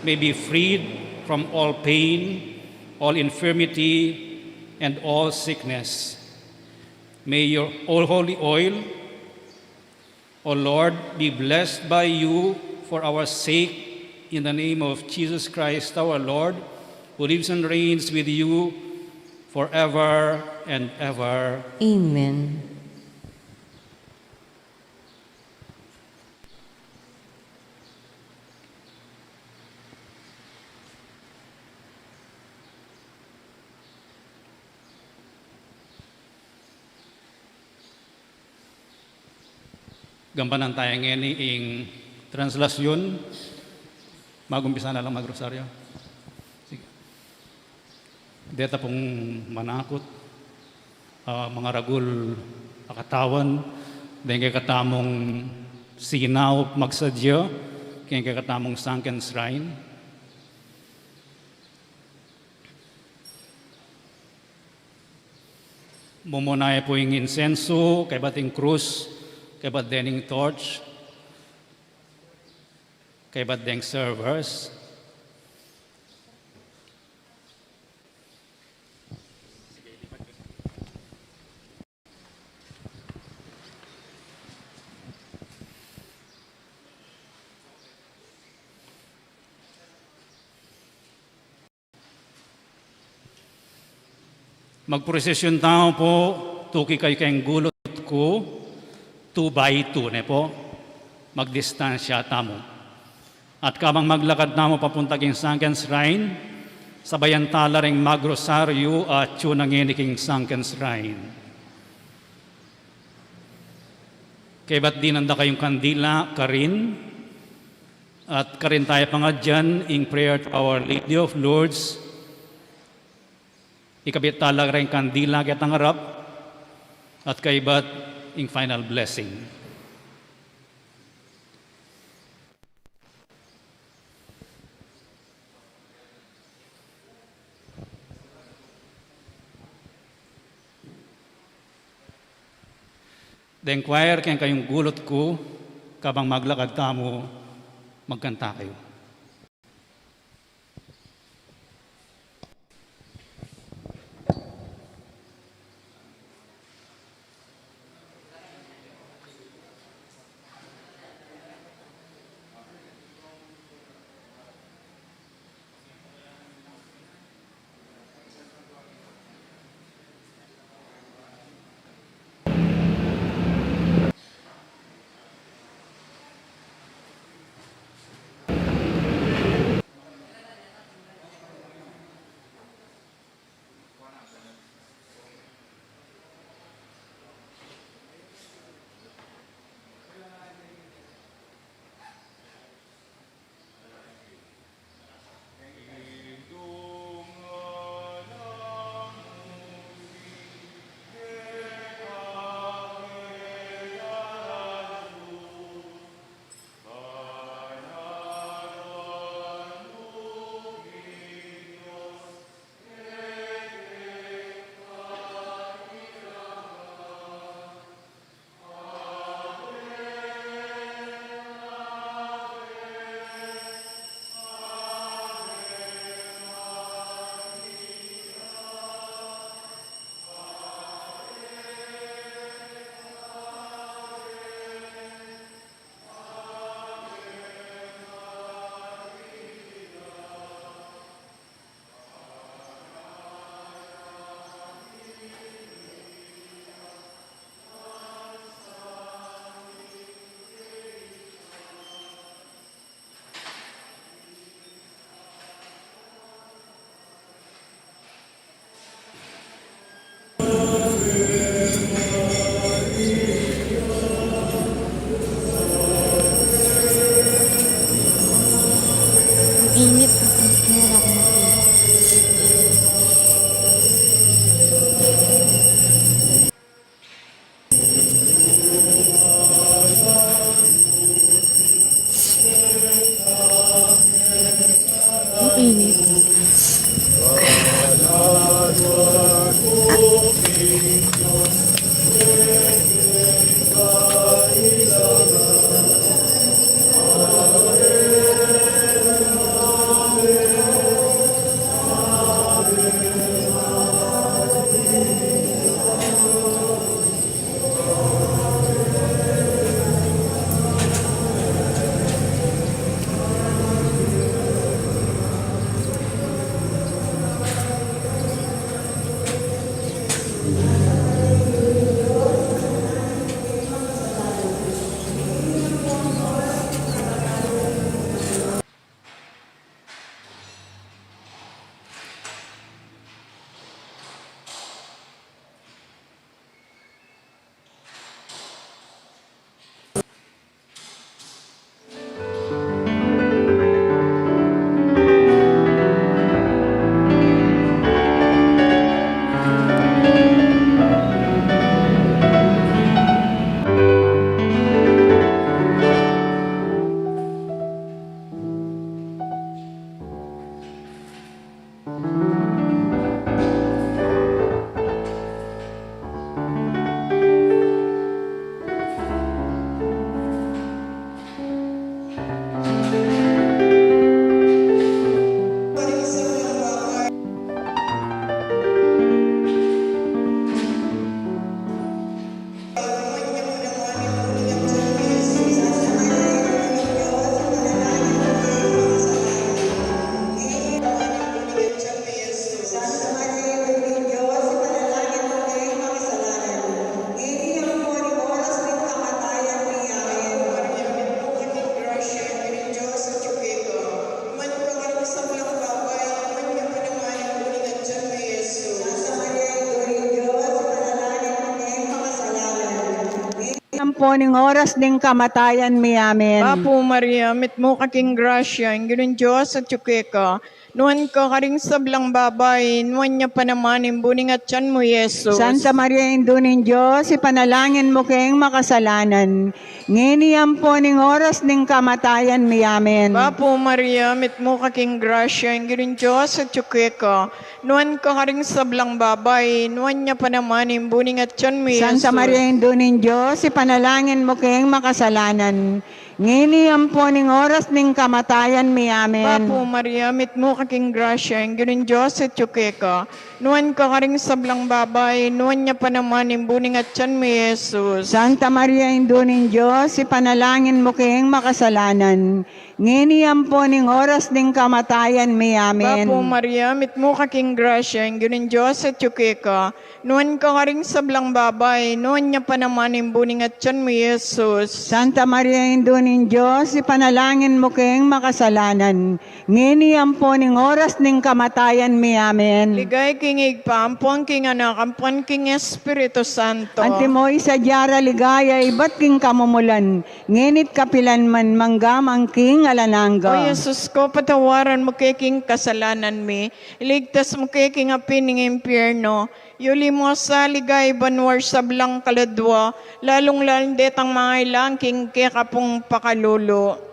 may be freed from all pain, all infirmity, and all sickness. May your all holy oil, O Lord, be blessed by you for our sake, in the name of Jesus Christ our Lord, who lives and reigns with you forever and ever. Amen. Gampanan taya ngeni ing translasyun. Mag-umpisa na lang magrosaryo. Sige. Deta pung manakut, ah, mangaragul a katawan, Deng kekatamung sinaup magsadya keng kekatamung sunken shrine. Mumuna ya pu ing insensu, kaybat ing krus, kaybat dening torch, kaybat deng servers. Magprosesyon tamu pu, tuki kayu keng gulut ku, two by two ne pu, magdistansya tamu. At kabang maglakad tamu papunta king sunken shrine, sabayan tala reng magrosaryu at atyu na ngeni king sunken shrine. Kaybat dinan da kayung kandila karin, at karin taya pangadyan ing prayer to Our Lady of Lourdes. Ikabit tala reng kandila ketang arap, at kaybat ing final blessing. Deng choir, keng kayung gulut ku, kabang maglakad tamu, magkanta kayu. Init na ang hirap mo. Ang init. Ampo ning oras ning kamatayan mi. Amen. Bapu Maria, mitmu ka king grasya, ing Ginung Dios atyu keka. Nuan ka karing sablang babai, nuan ya pa naman ing bu ning atyan mu, Jesus. Santa Maria, Indu ning Dios, ipanalangin mu keng makasalanan, ngeni ampo ning oras ning kamatayan mi. Amen. Bapu Maria, mitmu ka king grasya, ing Ginung Dios atyu keka. Nuan ka karing sablang babai, nuan ya pa naman ing bu ning atyan mu, Santa Jesus. Maria, Indu ning Dios, ipanalangin mu keng makasalanan, ngeni ampo ning oras ning kamatayan mi. Amen. Bapu Maria, mitmu ka king grasya, ing Ginung Dios atyu keka. Nuan ka karing sablang babai, nuan ya pa naman ing bu ning atyan mu, Jesus. Santa Maria, Indu ning Dios, ipanalangin mu keng makasalanan, ngeni ampo ning oras ning kamatayan mi. Amen. Bapu Maria, mitmu ka king grasya, ing Ginung Dios atyu keka. Nuan ka karing sablang babai, nuan ya pa naman ing bu ning atyan mu, Jesus. Santa Maria, Indu ning Dios, ipanalangin mu keng makasalanan, ngeni ampo ning oras ning kamatayan mi. Amen. Ligaya king Ibpa, ampon king Anak, ampon king Espiritu Santo. Antimo ing sadya ra ligaya ibat king kamumulan, ngeni't kapilan man, mangga man king alang angga. O Jesus ku, patawaran mu ke king kasalanan mi, iligtas mu ke king api ning impyerno, yuli mu sa ligaya king banua ing sablang kaladua, lalung-lalu na detang mangailangan king keka pung pakalulu.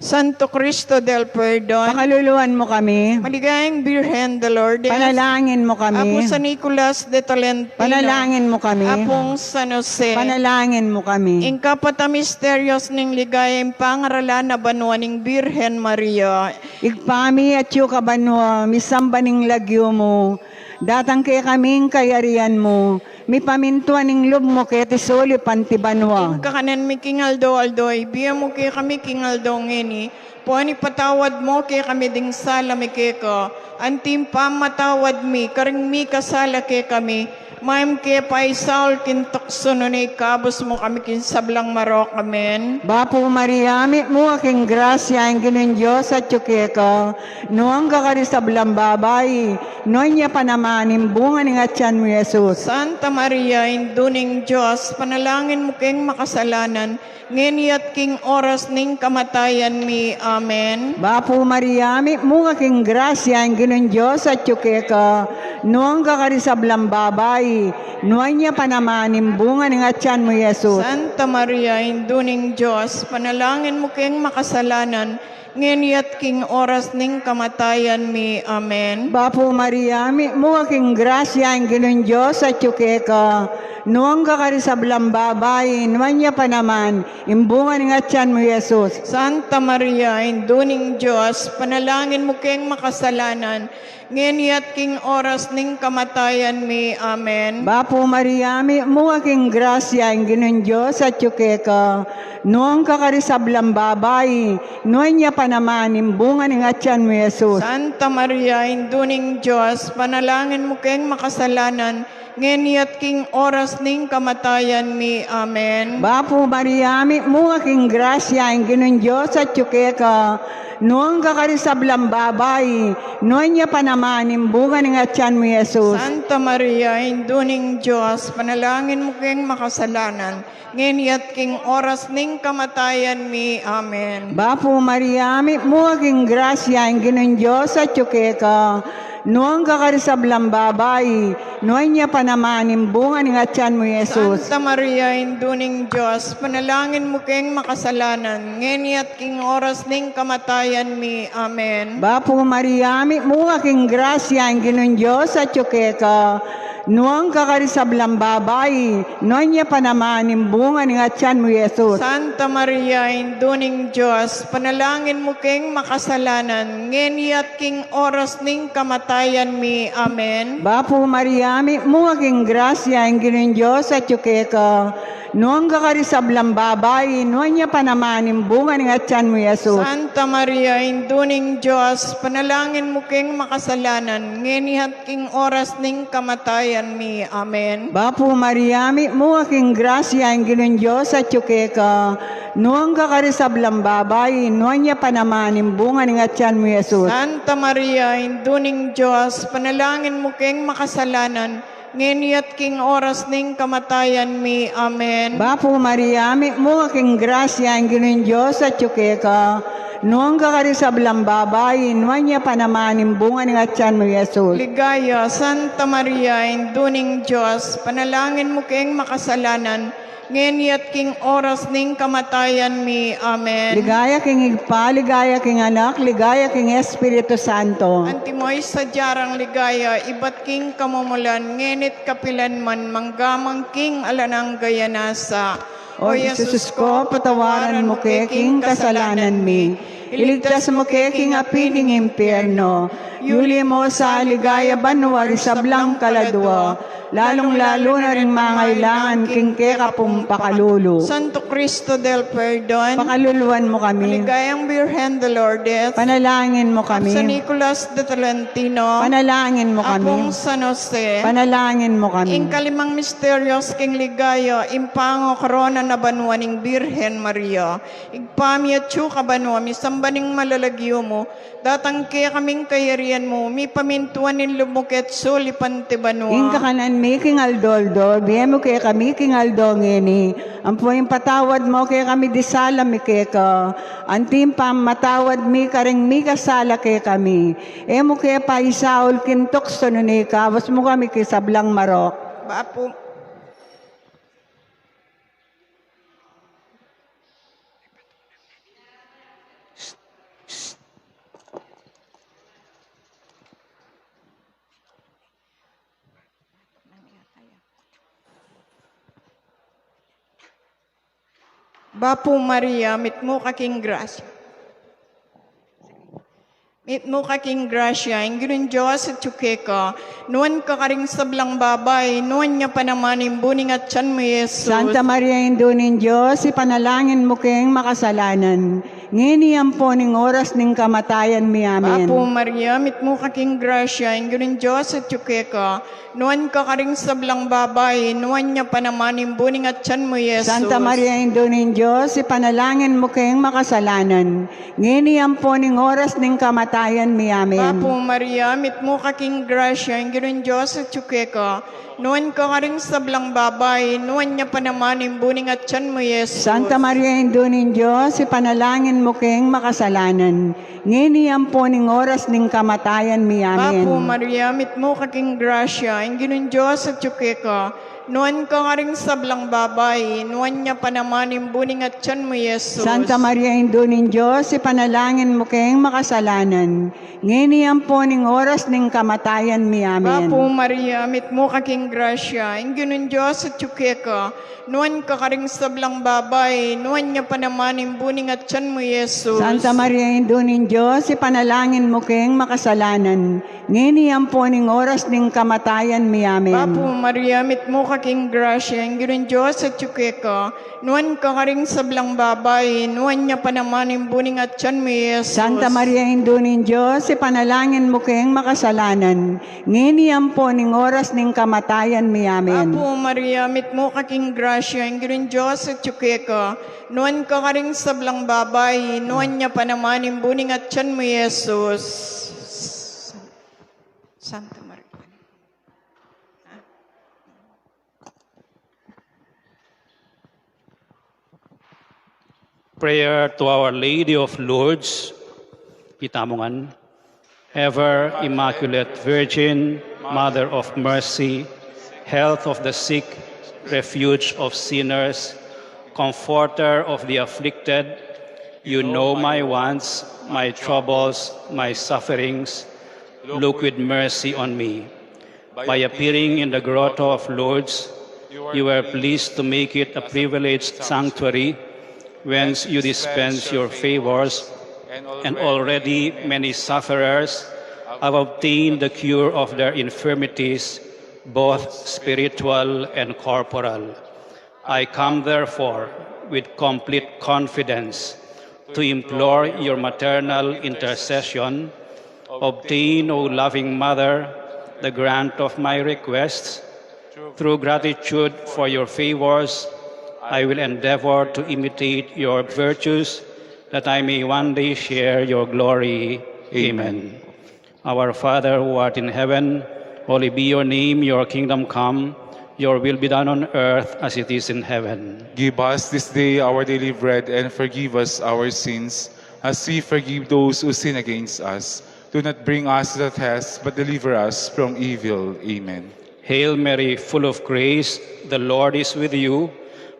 Santo Cristo del Perdon, pakaluluan mu kami. Maligayang Birhen de Lourdes, panalangin mu kami. Apu San Nicolas de Tolentino, panalangin mu kami. Apung San Jose, panalangin mu kami. Ing kapat a misteryos ning ligaya, ing pangaralan a banua ning Birhen Maria. Ibpa mi, atyu ka banua, misamban ing lagyu mu, datang kekami ing kayarian mu, mipamintuan ing lub mu keti sulip anti banua. Ing kakanan mi king aldo-aldo ibie mu kekami king aldo ngeni, ampon ipatawad mu kekami ding sala mi keka, anti ing pamamatawad mi karing mikasala kekami, manga e mu ke paisaul king tuksu, nune ikabus mu kami king sablang marok. Amen. Bapu Maria, mitmu ka king grasya, ing Ginung Dios atyu keka. Nuan ka karing sablang babai, nuan ya pa naman ing bunga ning atyan mu, Jesus. Santa Maria, Indu ning Dios, panalangin mu keng makasalanan, ngeni at king oras ning kamatayan mi. Amen. Bapu Maria, mitmu ka king grasya, ing Ginung Dios atyu keka. Nuan ka karing sablang babai, nuan ya pa naman ing bunga ning atyan mu, Jesus. Santa Maria, Indu ning Dios, panalangin mu keng makasalanan, ngeni at king oras ning kamatayan mi. Amen. Bapu Maria, mitmu ka king grasya, ing Ginung Dios atyu keka. Nuan ka karing sablang babai, nuan ya pa naman ing bunga ning atyan mu, Jesus. Santa Maria, Indu ning Dios, panalangin mu keng makasalanan, ngeni at king oras ning kamatayan mi. Amen. Bapu Maria, mitmu ka king grasya, ing Ginung Dios atyu keka. Nuan ka karing sablang babai, nuan ya pa naman ing bunga ning atyan mu, Jesus. Santa Maria, Indu ning Dios, panalangin mu keng makasalanan, ngeni at king oras ning kamatayan mi. Amen. Bapu Maria, mitmu ka king grasya, ing Ginung Dios atyu keka. Nuan ka karing sablang babai, nuan ya pa naman ing bunga ning atyan mu, Jesus. Santa Maria, Indu ning Dios, panalangin mu keng makasalanan, ngeni at king oras ning kamatayan mi. Amen. Bapu Maria, mitmu ka king grasya, ing Ginung Dios atyu keka. Nuan ka karing sablang babai, nuan ya pa naman ing bunga ning atian mu, Jesus. Santa Maria, Indu ning Dios, panalangin mu keng makasalanan, ngeni at king oras ning kamatayan mi. Amen. Bapu Maria, mitmu ka king grasya, ing Ginung Dios atyu keka. Nuan ka karing sablang babai, nuan ya pa naman ing bunga ning atian mu, Jesus. Santa Maria, Indu ning Dios, panalangin mu keng makasalanan, ngeni at king oras ning kamatayan mi. Amen. Bapu Maria, mitmu ka king grasya, ing Ginung Dios atyu keka. Nuan ka karing sablang babai, nuan ya pa naman ing bunga ning atian mu, Jesus. Santa Maria, Indu ning Dios, panalangin mu keng makasalanan, ngeni at king oras ning kamatayan mi. Amen. Bapu Maria, mitmu ka king grasya, ing Ginung Dios atyu keka. Nuan ka karing sablang babai, nuan ya pa naman ing bunga ning atian mu, Jesus. Santa Maria, Indu ning Dios, panalangin mu keng makasalanan, ngeni at king oras ning kamatayan mi. Amen. Bapu Maria, mitmu ka king grasya, ing Ginung Dios atyu keka. Nuan ka karing sablang babai, nuan ya pa naman ing bunga ning atian mu, Jesus. Ligaya, Santa Maria, Indu ning Dios, panalangin mu keng makasalanan, ngeni at king oras ning kamatayan mi. Amen. Ligaya king Ibpa, ligaya king Anak, ligaya king Espiritu Santo. Antimo ing sadya rang ligaya, ibat king kamumulan, ngeni't kapilan man, mangga man king alang angga. Nasa. O Jesus ko, patawaran mu ke king kasalanan mi. Iligtas mu ke king api ning impyerno. Yuli mu sa king ligaya banua ring sablang kaladua, lalung-lalu na ring mangailangan king keka pung pakalulu. Santo Cristo del Perdon. Pakaluluan mu kami. Maligayang Birhen de Lourdes. Panalangin mu kami. San Nicolas de Tolentino. Panalangin mu kami. Apung San Jose. Panalangin mu kami. Ing kalimang misterios king ligaya, ing pangakorona na banua ning Birhen Maria. Ibpa mi atsu ka banua, misamban ing lagyu mu, datang kekami ing kayarian mu, mipamintuan ing lub mu keti sulip anti banua. Ing kakanan mi king aldo-aldo, ibie mu kekami king aldo ngeni. Ampon ipatawad mu kekami ding sala mi keka, anti ing pamamatawad mi karing mikasala kekami. E mu ke paisaul king tuksu, nune ikabus mu kami king sablang marok. Bapu. Bapu Maria, mitmu ka king grasya. Mitmu ka king grasya, ing Ginung Dios atyu keka. Nuan ka karing sablang babai, nuan ya pa naman ing bu ning atian mu, Jesus. Santa Maria, Indu ning Dios, ipanalangin mu keng makasalanan, ngeni ampon ing oras ning kamatayan mi. Amen. Bapu Maria, mitmu ka king grasya, ing Ginung Dios atyu keka. Nuan ka karing sablang babai, nuan ya pa naman ing bu ning atian mu, Jesus. Santa Maria, Indu ning Dios, ipanalangin mu keng makasalanan, ngeni ampon ing oras ning kamatayan mi. Amen. Bapu Maria, mitmu ka king grasya, ing Ginung Dios atyu keka. Nuan ka karing sablang babai, nuan ya pa naman ing bu ning atian mu, Jesus. Santa Maria, Indu ning Dios, ipanalangin mu keng makasalanan, ngeni ampon ing oras ning kamatayan mi. Amen. Bapu Maria, mitmu ka king grasya, ing Ginung Dios atyu keka. Nuan ka karing sablang babai, nuan ya pa naman ing bu ning atian mu, Jesus. Santa Maria, Indu ning Dios, ipanalangin mu keng makasalanan, ngeni ampon ing oras ning kamatayan mi. Amen. Bapu Maria, mitmu ka king grasya, ing Ginung Dios atyu keka. Nuan ka karing sablang babai, nuan ya pa naman ing bu ning atian mu, Jesus. Santa Maria, Indu ning Dios, ipanalangin mu keng makasalanan, ngeni ampon ing oras ning kamatayan mi. Amen. Bapu Maria, mitmu ka king grasya, ing Ginung Dios atyu keka. Nuan ka karing sablang babai, nuan ya pa naman ing bu ning atian mu, Jesus. Santa Maria, Indu ning Dios, ipanalangin mu keng makasalanan, ngeni ampon ing oras ning kamatayan mi. Amen. Bapu Maria, mitmu ka king grasya, ing Ginung Dios atyu keka. Nuan ka karing sablang babai, nuan ya pa naman ing bu ning atian mu, Jesus. Santa Maria. Prayer to Our Lady of Lourdes. Kita mu ngan. Ever Immaculate Virgin, Mother of Mercy, Health of the sick, Refuge of sinners, Comforter of the afflicted, you know my wants, my troubles, my sufferings. Look with mercy on me. By appearing in the Grotto of Lourdes, you were pleased to make it a privileged sanctuary whence you dispense your favors, and already many sufferers have obtained the cure of their infirmities, both spiritual and corporal. I come, therefore, with complete confidence to implore your maternal intercession. Obtain, O loving Mother, the grant of my requests. Through gratitude for your favors, I will endeavor to imitate your virtues, that I may one day share your glory. Amen. Our Father who art in heaven, holy be your name, your kingdom come, your will be done on earth as it is in heaven. Give us this day our daily bread, and forgive us our sins, as we forgive those who sin against us. Do not bring us to the test, but deliver us from evil. Amen. Hail Mary, full of grace, the Lord is with you.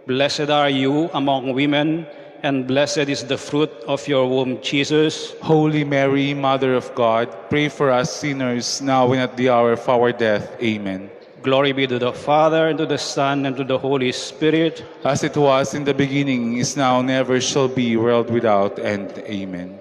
Blessed are you among women, and blessed is the fruit of your womb, Jesus. Holy Mary, Mother of God, pray for us sinners, now and at the hour of our death. Amen. Glory be to the Father, and to the Son, and to the Holy Spirit. As it was in the beginning, is now, and ever shall be, world without end. Amen.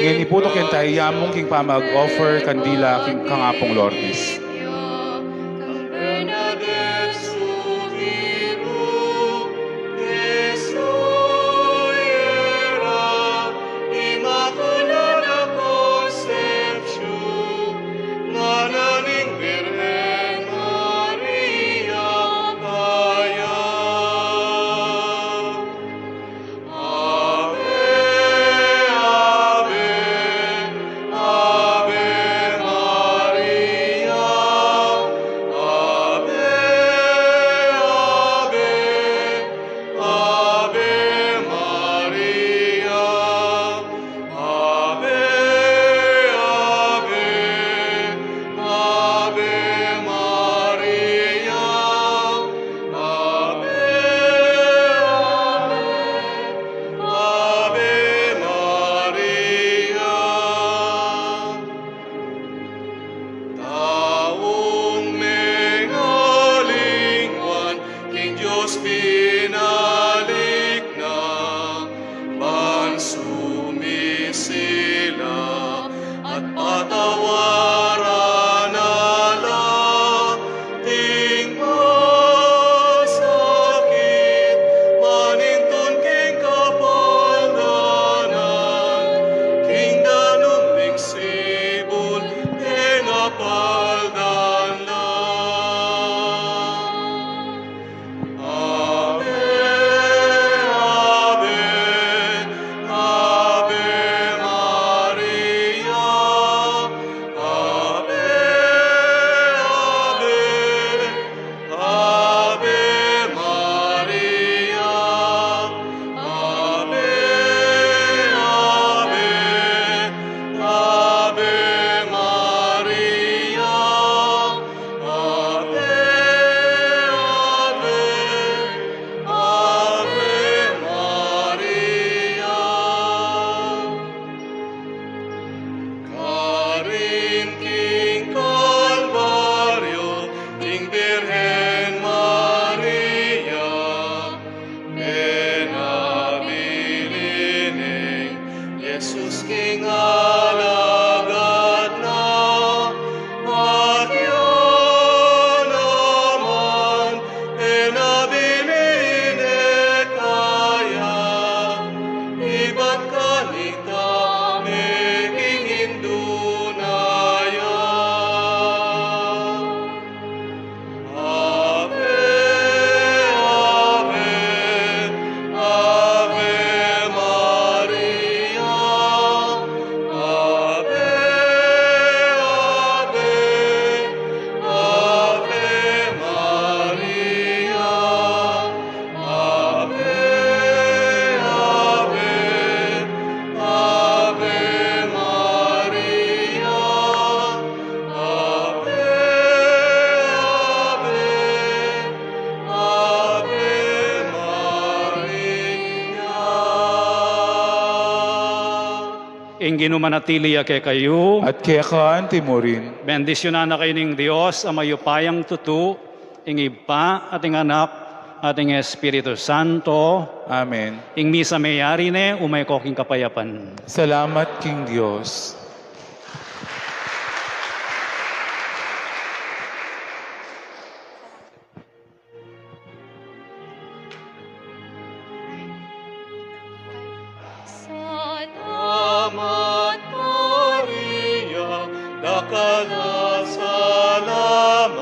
Ngeni pu, tukian tamu king pamag-offer kandila king kang Apung Lourdes. Ing Ginu manatili ya kekayu. At keka anti mu rin. Bendisyunan na kayu ning Dios a mayupayang tutu, ing Ibpa, at ing Anak, at ing Espiritu Santo. Amen. Ing misa meyari ne, ume ko king kapayapan. Salamat king Dios. Salamat, Maria, dakal a salamat,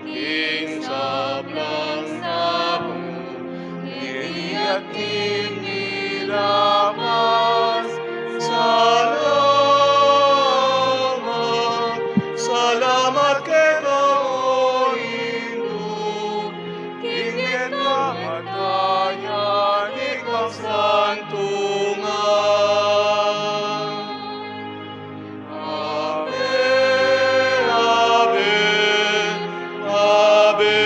king sablang sakit, ngeni at king milapas. Salamat, salamat keka, o Indu, king kamatayan, ikang santungan. Ave, ave, ave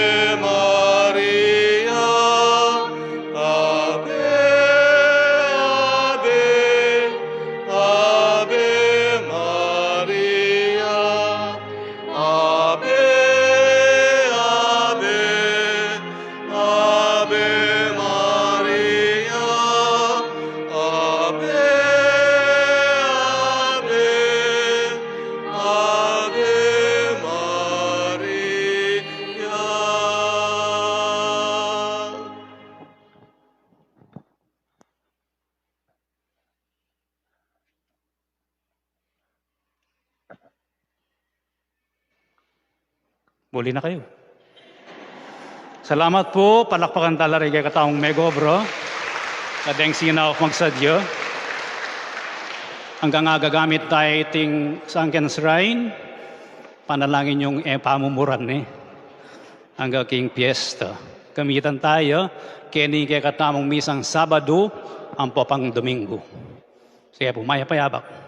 Maria, ave, ave, ave Maria. Ave, ave, ave Maria. Ave, ave, ave Maria. Buli na kayu. Salamat pu, palakpakan tala ring kekatamung megobra. Kadeng sinauk magsadya. Anggang agagamit tayu iting sunken shrine, panalangin yung e pamumuran ne. Anggang king piyesta. Gamitan tayu, keni kekatamung misang Sabadu, ampo pang Domingo. Sige pu, mayap a yabak.